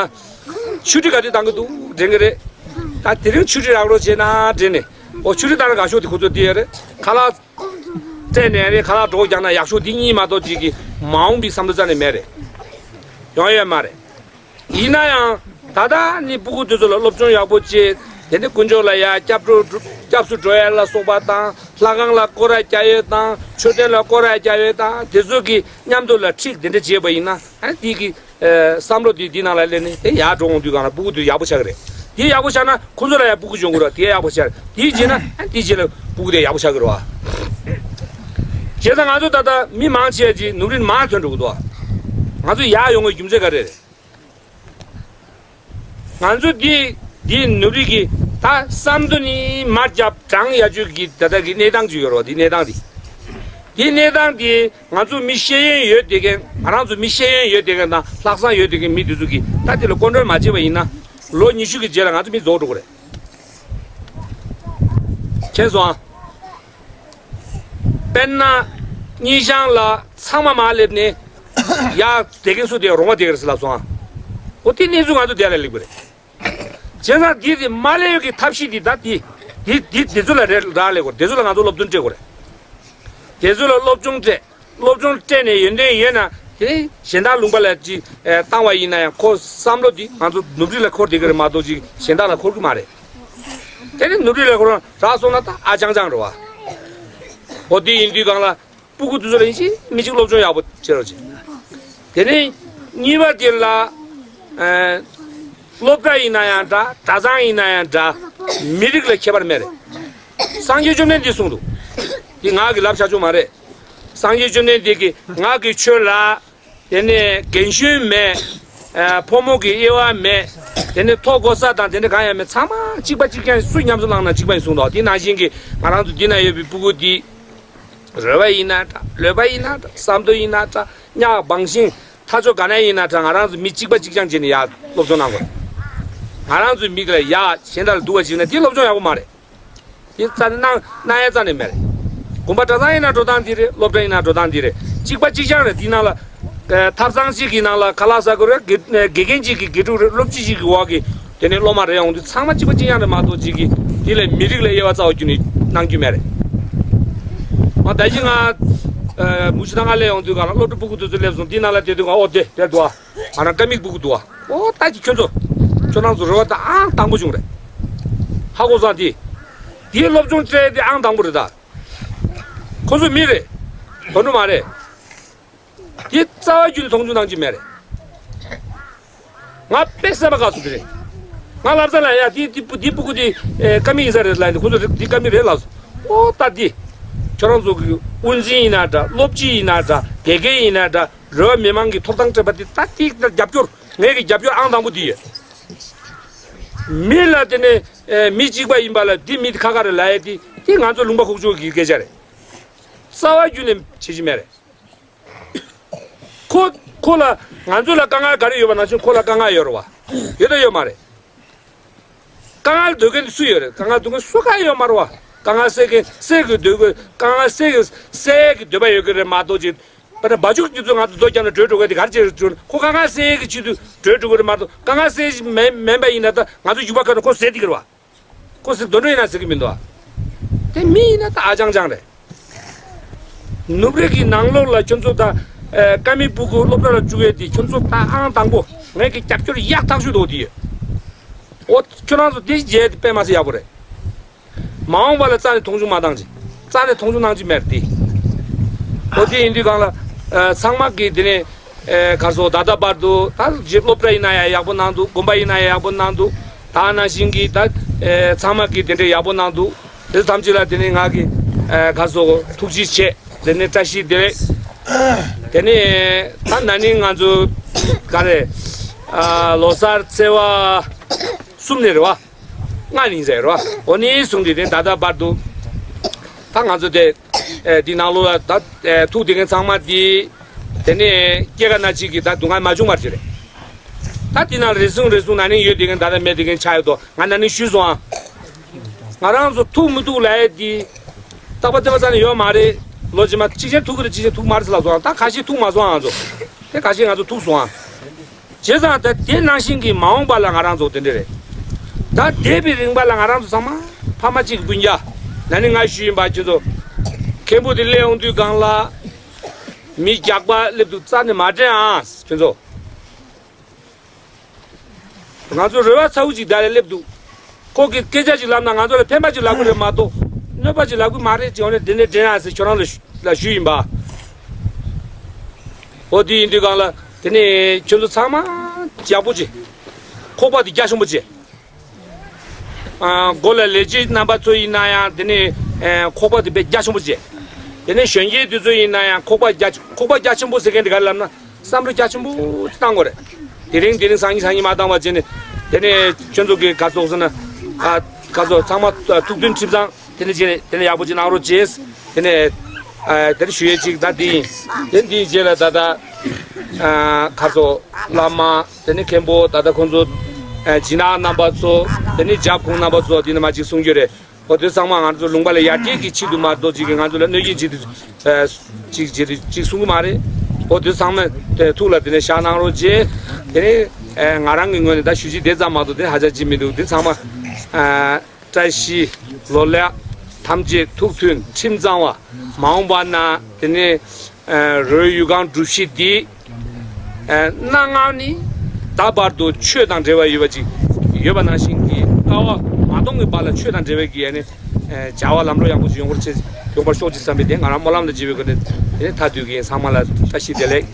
ཆུ་ཁྲི་ག་དུས་བཏང་གི་འདུག་དྲན་གི་རེད། ད་དེ་རིང་ཆུ་ཁྲི་རག་རོགས་བྱས་ན་དྲན་ནས། འོ་ཆུ་ཁྲི་བཏང་ན་དགའ་ཤོས་དེ་ཁོ་ཚོ་དེ་རེད། ཁ་ལག་སྤྲད་ནས་རེད། ཁ་ལག་སྒྲོག་རྒྱག་ན་ཡག་ཤོས་དེ་གཉིས་མ་གཏོགས་ཅིག་གི་མ་འོངས་པའི་བསམ་བློ་རྩ་ནས་མེད་རེད། ཡོང་ཡོད་མ་རེད། ཡིན་ན་ཡང་ད་ལྟ་ནི་སྤུ་གུ་དེ་ཚོ་ལ་སློབ་སྦྱོང་ཡག་པོ་བྱེད། དེ་ནི་དཀོན་མཆོག་ལ་ཡ་སྐྱབས་འགྲོ་སྐྱབས་སུ་འགྲོ་ཡ་ལ་སོགས་པ་དང་། ལྷ་ཁང་ལ་སྐོར་ར་རྒྱག་ཡས་དང་། མཆོད་རྟེན་ལ་སྐོར་ར་རྒྱག་ཡས་དང་། དེ་ཚོ་གི་མཉམ་དུ་ལ་ཁྲིད་དེ་འདྲ་བྱས་པ་ཡིན་ན། ཨ། དེ་གི་ཨ། བསམ་བློ་དེ་འདི་ནང་ལ་སླེབས་ནས་དེ་ཡར་འགྲོ་འོང་དུས་གང་ལ་སྤུ་གུ་དེ་ཡག་པོ་ཆགས་ཀྱི་རེད། དེ་ཡག་པོ་ཆགས་ན་ཁོ་ཚོ་ལ་ཡང་སྤུ་གུ་འབྱུང་གི་རེད། དེ་ཡག་པོ་ཆགས་རེད། དེ་བྱས་ན་ཨ། དེ་རྗེས་ལ་སྤུ་གུ་དེ་ཡག་པོ་ཆགས་ཀྱི་རེད་བ། བྱས་ཙང་ང་ཚོ་ད་ལྟ་མི་མང་ཆེ་ཅིག་ནུབ་རིར་མར་ཐོན་འགྲོ་གི་འདུག་བ། ང་ཚོ་ཡར་ཡོང་བའི་རྒྱུ་མཚན་ག་རེ་རེད། ང་ཚོ་འདི་འདི་ནུབ་རི་གི་ད་བསམ་དོན་ནི་མར་རྒྱབ་དྲང་ཡ་ཆོས་ཀྱི་ད་ལྟ་གི་གནས་སྟངས་ཅིག་ཡོད་རེད་བ། འདི་གནས་སྟངས་འདི། འདི་གནས་སྟངས་འདི་ང་ཚོ་མི་ཤེས་ཡོན་ཡོད་བསྡད་མཁན། ང་རང་ཚོ་མི་ཤེས་ཡོན་ཡོད་བསྡད་མཁན་དང་ལྷག་བསམ་ཡོད་བསྡད་མཁན་མི་འདི་ཚོ་གིས་ད་འདི་ལ་ཀོན་ཊོལ་མ་བྱས་པ་ཡིན་ན་ལོ་ཉི་ཤུ་གི་རྗེས་ལ་ང་ཚོ་མི་རྫོགས་འགྲོ་གི་རེད། མཁྱེན་སོང་ཨ། དཔེར་ན། སྙི་ཞང་ལ་ཚང་མ་མར་སླེབས་ནས། ཡར་བསྡད་མཁན་སུ་དེ་རོང་བ་བསྡད་ཀྱི་རེད་ཟེར་ལབ་སོང་ཨ། འོ་དེ་གནས་ཚུལ་ང་ཚོ་དེ་ལ་སླེབས་ཀྱི་རེད། བྱས་ཙང་འདི་དེ་མ་སླེབས་ཀྱི་ཐབས་ཤེས་འདི་ད་འདི། འདི་འདི་དེ་ཚོ་ལ་རེ་རག་ལས་དགོས། དེ་ཚོ་ལ་ང་ཚོ་སློབ་སྟོན་སྤྲད་དགོས་རེད། དེ་ཚོ་ལ་སློབ་སྦྱོང་སྤྲད། སློབ་སྦྱོང་སྤྲད་ནས་ཡོན་ཏན་ཡོད་ན་དེ་གཞན་དག་ལུང་པ་ལ་ཅིག་ཨེ་བཏང་བ་ཡིན་ན་ཡང་ཁོ་བསམ་བློ་འདི་ང་ཚོ་ནུབ་རི་ལ་འཁོར་བསྡད་ཀྱི་རེད་མ་གཏོགས་ཅིག་གཞན་དག་ལ་འཁོར་གྱི་མ་རེད། དེ་ནི་ནུབ་རི་ལ་འཁོར་རག་སོང་ན་ད་ཨ་ཅང་ཅང་རེད་བ། འོ་དེ་ཡིན་དུས་གང་ལ་སྤུ་གུ་དེ་ཚོ་ལ་ཡིན་གཅིག་མིན་གཅིག་སློབ་སྦྱོང་ཡག་པོ་བྱེད་རོགས་བྱེད། དེ་ནས་གཉིས་པ་དེ་ལ་ཨེ་སློབ་གྲྭ་ཡིན་ན་ཡང་འདྲ། གྲྭ་ཚང་ཡིན་ན་ཡང་འདྲ། མི་རིགས་ལ་ཁྱད་པར་མེད་རེད། སངས་རྒྱས་བཅོམ་ལྡན་འདས་གསུངས་འདུག། འདི་ང་གི་ལབ་བྱ་ཆོག་མ་རེད། སངས་རྒྱས་བཅོམ་ལྡན་འདས་ཀྱིས་ང་གི་ཆོས་ལ། དེ་ནས་རྒན་གཞོན་མེད། ཨ། ཕོ་མོ་གི་དབྱེ་བ་མེད། དེ་ནས་མཐོ་གོ་ས་དང་དེ་འདྲ་གང་ཡང་མེད། ཚང་མ་གཅིག་པ་གཅིག་རྐྱང་། སུ་ཉམས་སུ་བླངས་ན་གཅིག་པ་ཡིན་གསུངས་འདུག། དེ་ནང་བཞིན་གྱི་ང་རང་ཚོ་འདི་ན་ཡོད་པའི་སྤུ་གུ་འདི། རོལ་པ་ཡིན་ན་འདྲ། ལྷོད་པ་ཡིན་ན་འདྲ། བསམ་མདོ་ཡིན་ན་འདྲ། གཉགས་བང་ཤིང་ཐ་ཆོ་ག་ན་ཡིན་ན་འདྲ། ང་རང་ཚོ་མི་གཅིག་པ་གཅིག་རྐྱང་བྱས་ནས་ཡར་སློབ་སྦྱོང་གནང་དགོས། ང་རང་ཚོའི་མི་ལ་ཡར་གཞན་དག་ལ་སྡུག་པ་བྱས་ན་དེ་སློབ་སྦྱོང་ཡག་པོ་མ་རེད། དེ་རྩ་ནས་གནང་གནང་ཡ་རྩ་ནས་མེད་རེད། དགོན་པ་གྲྭ་ཚང་ཡིན་ན་འགྲོ་སྟངས་འདི་རེད། སློབ་གྲྭ་ཡིན་ན་འགྲོ་སྟངས་འདི་རེད། གཅིག་པ་གཅིག་རྐྱང་རེད། དེའི་ནང་ལ་ཨ་ཐབ་ཚང་གཅིག་གི་ནང་ལ་ཁ་ལག་ཟ་དགོས་རེད། དགེ་དགེ་རྒན་གཅིག་གི་དགེ་ཕྲུག་རེད། སློབ་སྤྱི་གཅིག་གི་འོག་གི་དེ་ནས་སློབ་མ་རེ་ཡོང་དུས་ཚང་མ་གཅིག་པ་གཅིག་རྐྱང་རེད་མ་གཏོགས་གཅིག་གི་དེ་ལས་མི་རིགས་ལ་དབྱེ་བ་རྩ་བ་རྒྱུ་ནས་གནང་རྒྱུ་མེད་རེད། ཨ་ད་གིན་ང་ཨ་མུ་ཤི་ཐང་ང་སླེབས་ཡོང་དུས་གང་ལ་སློབ་ཕྲུག་སྤུ་གུ་དེ་ཚོ་སླེབས་སོང་། དེའི་ནང་ལ་བསྡད་དུས་གང་ཨོ་དེ་དེ་འདུག་ཨ། ང་རང་ཀ་མིག་སྤུ་གུ་འདུག་བ། ཨོ་ད་ཅི་ཁྱོད་ཚོ། ཁྱོད་རང་ཚོ་རེ་བ་ད་ཨང་དང་པོ་བྱུང་རེད། ཧ་གོ་སོང་། དེ། དེའི་སློབ་སྦྱོང་སྤྲད་དེ་ཨང་དང་པོ་རེད་ད། ཁོ་ཚོ་མི་རེད། དོན་གྲུབ་མ་རེད། དེ་རྩ་བ་རྒྱུད་ནས་མཐོང་ཆུང་གནང་གི་མེད་རེད། ང་དཔེ་སེམས་པ་དགའ་སོང་། དེ་རེད། ང་ལབ་ས་ལ་ཡ་དེ་དེ་དེ་སྤུ་གུ་དེ་ཨེ་ཀ་མི་ཡིན་ས་རེད་ལབ་ནས། ཁོ་ཚོ་རེད་དེ་ཀ་མི་རེད་ལབ་སོང་། ཨོ་ད་དེ། ཁྱོད་རང་ཚོ་གི་དབུ་འཛིན་ཡིན་ན་འདྲ། སློབ་སྤྱི་ཡིན་ན་འདྲ། དགེ་རྒན་ཡིན་ན་འདྲ། རོལ་མི་མང་གི་ཐོབ་ཐང་སྤྲད་པ་དེ་ད་ཏིག་ཏ་རྒྱབ་སྐྱོར། ངས་ཀྱི་རྒྱབ་སྐྱོར་ཨང་དང་པོ་དེ་ཡོད། མི་ལ་དེ་ནས་ཨེ་མི་གཅིག་པ་ཡིན་པ་ལ་འདི་མི་དེ་ཁ་ཁ་རེད་ལབ་ཡས་དེ་དེ་ང་ཚོ་ལུང་པ་ཁུག་ཀྱོག་གི་སྐད་ཆ་རེད། རྩ་བ་རྒྱུད་ནས་བྱེད་ཀྱི་མེད་རེད། ཁོ་ཁོ་ལ་ང་ཚོ་ལ་དཀའ་ངལ་ག་རེ་ཡོད་པ་ནང་བཞིན་ཁོ་ལ་དཀའ་ངལ་ཡོད་རེད་བ། ཡོད་དང་ཡོད་མ་རེད། དཀའ་ངལ་འདོད་མཁན་དེ་སུ་ཡོད་རེད། དཀའ་ངལ་འདོད་མཁན་སུ་གང་ཡོད་མ་རེད་བ། དཀའ་ངལ་སེལ་མཁན་སེལ་དགོས་འདོད་དགོས། དཀའ་ངལ་སེལ་གི་སེལ་གི་འདོད་པ་ཡོད་ཀྱི་རེད་མ་གཏོགས་ཅིག་པ་ན་བ་ཕྱུགས་ཁྱོད་ཚོ་ང་ཚོ་རྡོ་རྒྱབ་ན་བྲོས་འགྲོ་གི་དེ་ག་རེ་བྱས་འགྲོ། ཁོ་དཀའ་ངལ་སེལ་གི་ཆེད་དུ་བྲོས་འགྲོ་གི་རེད་མ་གཏོགས། དཀའ་ངལ་སེལ་མེད་མེད་པ་ཡིན་ན་ད་ང་ཚོ་ཡུལ་པ་ཁ་ནས་ཁོ་ཟེར་དེ་གི་རེད་བ། ཁོ་ཟེར་དོན་འགྲོ་ཡིན་ན་ཟེར་གི་མི་འདུག་ཨ། དེ་མི་ཡིན་ན་ད་ཨ་ཅང་ཅང་རེད། ནུབ་རི་གི་ནང་ལོགས་ལ་ཁྱོད་ཚོ་ད་ཨེ་ཀ་མི་སྤུ་གུ་སློབ་གྲྭ་ལ་བཅུག་ཡས་དེ་ཁྱོད་ཚོ་ད་ཨང་དང་པོ་ངས་ཀྱི་རྒྱབ་སྐྱོར་ཡག་ཐག་ཆོད་འདུག་དེ་ཡོད། ཨོ་ཁྱོད་རང་ཚོ་དེ་རྗེས་དེ་དཔེ་མ་སྲིད་ཡག་པོ་རེད། མ་འོངས་པ་ལ་རྩ་ནས་མཐོང་ཆུང་མ་བཏང་ཅིག་རྩ་ནས་མཐོང་ཆུང་གནང་ཅིག་མེད་དེ། ཨོ་དེ་ཡིན་དུས་གང་ལ་ཨ་ཚང་མ་གི་དེ་ནས་ཨེ་གར་སོ་ད་ལྟ་བར་དུ་ད་རྗེས་སློབ་གྲྭ་ཡིན་ན་ཡང་ཡག་པོ་གནང་འདུག་དགོན་པ་ཡིན་ན་ཡང་ཡག་པོ་གནང་འདུག་ད་ནང་བཞིན་གྱི་ད་ཨེ་ཚང་མ་གི་དེ་འདྲས་ཡག་པོ་གནང་འདུག་དེ་ཐམས་ཅད་ལ་དེ་ནས་ང་གི་ཨེ་གར་སོ་ཐུགས་རྗེ་ཆེ། དེ་ནས་བཀྲ་ཤིས་བདེ་ལེགས། དེ་ནས་ད་ན་ནིང་ང་ཚོ་ག་རེ་ཨ་ལོ་གསར་ཚེས་པ་གསུམ་ནས་རེད་བ། ལྔ་ནས་ཟེར་རོ། འོ་ནི་གསུངས་ཏེ་དེ་ད་ལྟ་བར་དུ། ད་ང་ཚོ་དེ་ཨེ་འདི་ནང་ལོགས་ལ་ད་ཨེ་ཐུག་བསྡད་མཁན་ཚང་མ་དེ། དེ་ནས་སྐྱེ་རྒ་ན་འཆི་གི་ད་སྡུག་བསྔལ་མ་བྱུང་བར་གྱུར་རེད། ད་དེ་ནང་རེ་ཟུང་རེ་ཟུང་ན་ནིང་ཡོད་བསྡད་མཁན་ད་ལྟ་མེད་བསྡད་མཁན་ཆགས་ཡོད་དོ། ང་ན་ནིང་ཞུས་སོང་ཨ། ང་རང་ཚོ་ཐུག་མི་ཐུག་ལབ་ཡས་དེ། རྟག་པ་བརྟན་པ་རྩ་ནས་ཡོད་མ་རེད། ལོ་རྗེས་མ་གཅིག་ཆེན་ཐུག་གི་རེད་གཅིག་ཆེན་ཐུག་མ་རེད་ཟེར་ལབ་སོང་ཨ། ད་ཁ་ཤས་ཐུག་མ་སོང་ཨ་ང་ཚོ། དེ་ཁ་ཤས་ང་ཚོ་ཐུག་སོང་ཨ། བྱས་ཙང་ད་དེ་ནང་བཞིན་གྱི་མ་འོངས་པ་ལ་ང་རང་ཚོ་དེ་འདྲ་རེད། ད་འདས་པའི་རིང་པ་ལ་ང་རང་ཚོ་ཚང་མ་ཕ་མ་གཅིག་གི་སྤུན་ཀྱག་ན་ནིང་ང་ཞུས་ཡིན་པ་ཁྱོད་ཚོ། མཁན་པོ་དེ་སླེབས་ཡོང་དུས་སྒང་ལ་མི་རྒྱག་པ་སླེབས་འདུག་རྩ་ནས་མ་དྲན་ཨ་ཁྱོད་ཚོ། ང་ཚོ་རེ་བ་ཚ་བོ་ཅིག་བསྡད་ལ་སླེབས་འདུག་ཁོ་གི་སྐད་ཆ་ཅིག་ལབ་ན་ང་ཚོ་ལ་ཕན་པ་ཅིག་ལབ་ཀྱི་རེད་མ་གཏོགས། གནོད་པ་ཅིག་ལབ་ཀྱི་མ་རེད་ཅེས་འོ་ནས་དེ་ནས་དྲན་ཨ་ཟེར་ཁྱོད་རང་ལ་ཞུ་ལ་ཞུས་ཡིན་པ། འོ་དེ་ཡིན་དུས་སྒང་ལ་དེ་ནས་ཁྱོད་ཚོ་ཚང་མ་ཡག་པོ་བྱེད། ཁོག་པ་དེ་རྒྱ་ཆེན་པོ་བྱེད། ཨ་མགོ་ལ་ལས་བྱེད་རྣམ་པ་ཚོ་ཡིན་ན་ཡང་དེ་ནས་ཨེ་ཁོག་པ་དེ་དཔེ་རྒྱ་ཆེན་པོ་བྱེད། དེ་ནས་གཞོན་སྐྱེས་དེ་ཚོ་ཡིན་ན་ཡང་ཁོག་པ་རྒྱ་ཁོག་པ་རྒྱ་ཆེན་པོ་ཟེར་མཁན་དེ་ག་རེ་ལབ་ན། བསམ་བློ་རྒྱ་ཆེན་པོ་བཏང་དགོས་རེད། དེ་རིང་དེ་རིང་སང་ཉིན་སང་ཉིན་མ་བཏང་བ་བྱས་ནས། དེ་ནས་ཁྱོད་ཚོ་གི་ག་ཚོགས་ཟེར་ན། ཨ་ག་ཚོགས་ཚང་མ་ཐུགས་མཐུན་ཁྲིམས་གཙང་དེ་ནས་བྱས་ནས་དེ་ནས་ཡག་པོ་ཅིག་གནང་རོགས་བྱས། དེ་ནས་ཨ་དེ་ནས་ཞུ་ཡས་ཅིག་ད་དེ་ཡིན། དེ་འདིའི་རྗེས་ལ་ད་ལྟ་ཨ་ག་ཚོགས་བླ་མ་དེ་ནས་མཁན་པོ་ད་ལྟ་ཁོང་ཚོ་ཨ་སྦྱིན་བདག་རྣམ་པ་ཚོ་དེ་ནས་རྒྱབ་ཁོངས་རྣམ་པ་ཚོ་དེ་ནས་མ་ཅིག་གསུང་རྒྱུ་རེད། འོ་དེ་ཚང་མ་ང་ཚོ་ལུང་པ་ལ་ཡར་རྒྱས་ཀྱི་ཆེད་དུ་མ་གཏོགས་ཅིག་གིས་ང་ཚོ་ལ་གནོད་སྐྱོན་ཆེད་དུ་ཨ་ཅིག་བྱེད་དུ་ཅིག་གསུང་གི་མ་རེད། འོ་དེ་ཚང་མ་དེ་ཐུགས་ལ་དེ་ནས་བཞག་གནང་རོགས་བྱས། དེ་ནས་ཨ་ང་རང་གི་ངོས་ནས་ད་ཞུ་རྒྱུ་དེ་ཙམ་མ་གཏོགས་དེ་ཧ་ཅང་ཅིག་མི་འདུག་དེ་ཚང་མ་ཨ་བཀྲ་ཤིས་ལོ་ལེགས། ཐམས་ཅད་ཐུགས་མཐུན་ཁྲིམས་གཙང་བ། མ་འོངས་པ་ན་དེ་ནས་ཨ་རོའི་ཡུལ་གང་སྒྲུབ་གཞི་འདི། ཨ་གནའ་སྔ་ནས་ད་བར་དུ་ཆོས་དང་འབྲེལ་བ་ཡོད་པ་ཅིག་ཡོད་པ་ནང་བཞིན་གྱི་ལྟ་བ་མ་གཏོང་གི་བར་ལ་ཆོས་དང་འབྲེལ་བའི་གི་ཨ་ནི་ཨ་བྱ་བ་ལམ་འགྲོ་ཡག་པོ་ཅིག་ཡོང་བར་བྱེད་ཡོང་བར་ཤོག་ཅིག་བསམ་པའི་དེ་ང་རང་སྨོན་ལམ་དང་བཅས་པའི་སྒོ་ནས་དེ་ནས་མཐའ་དུས་ཀྱི་ཚང་མ་ལ་བཀྲ་ཤིས་བདེ་ལེགས།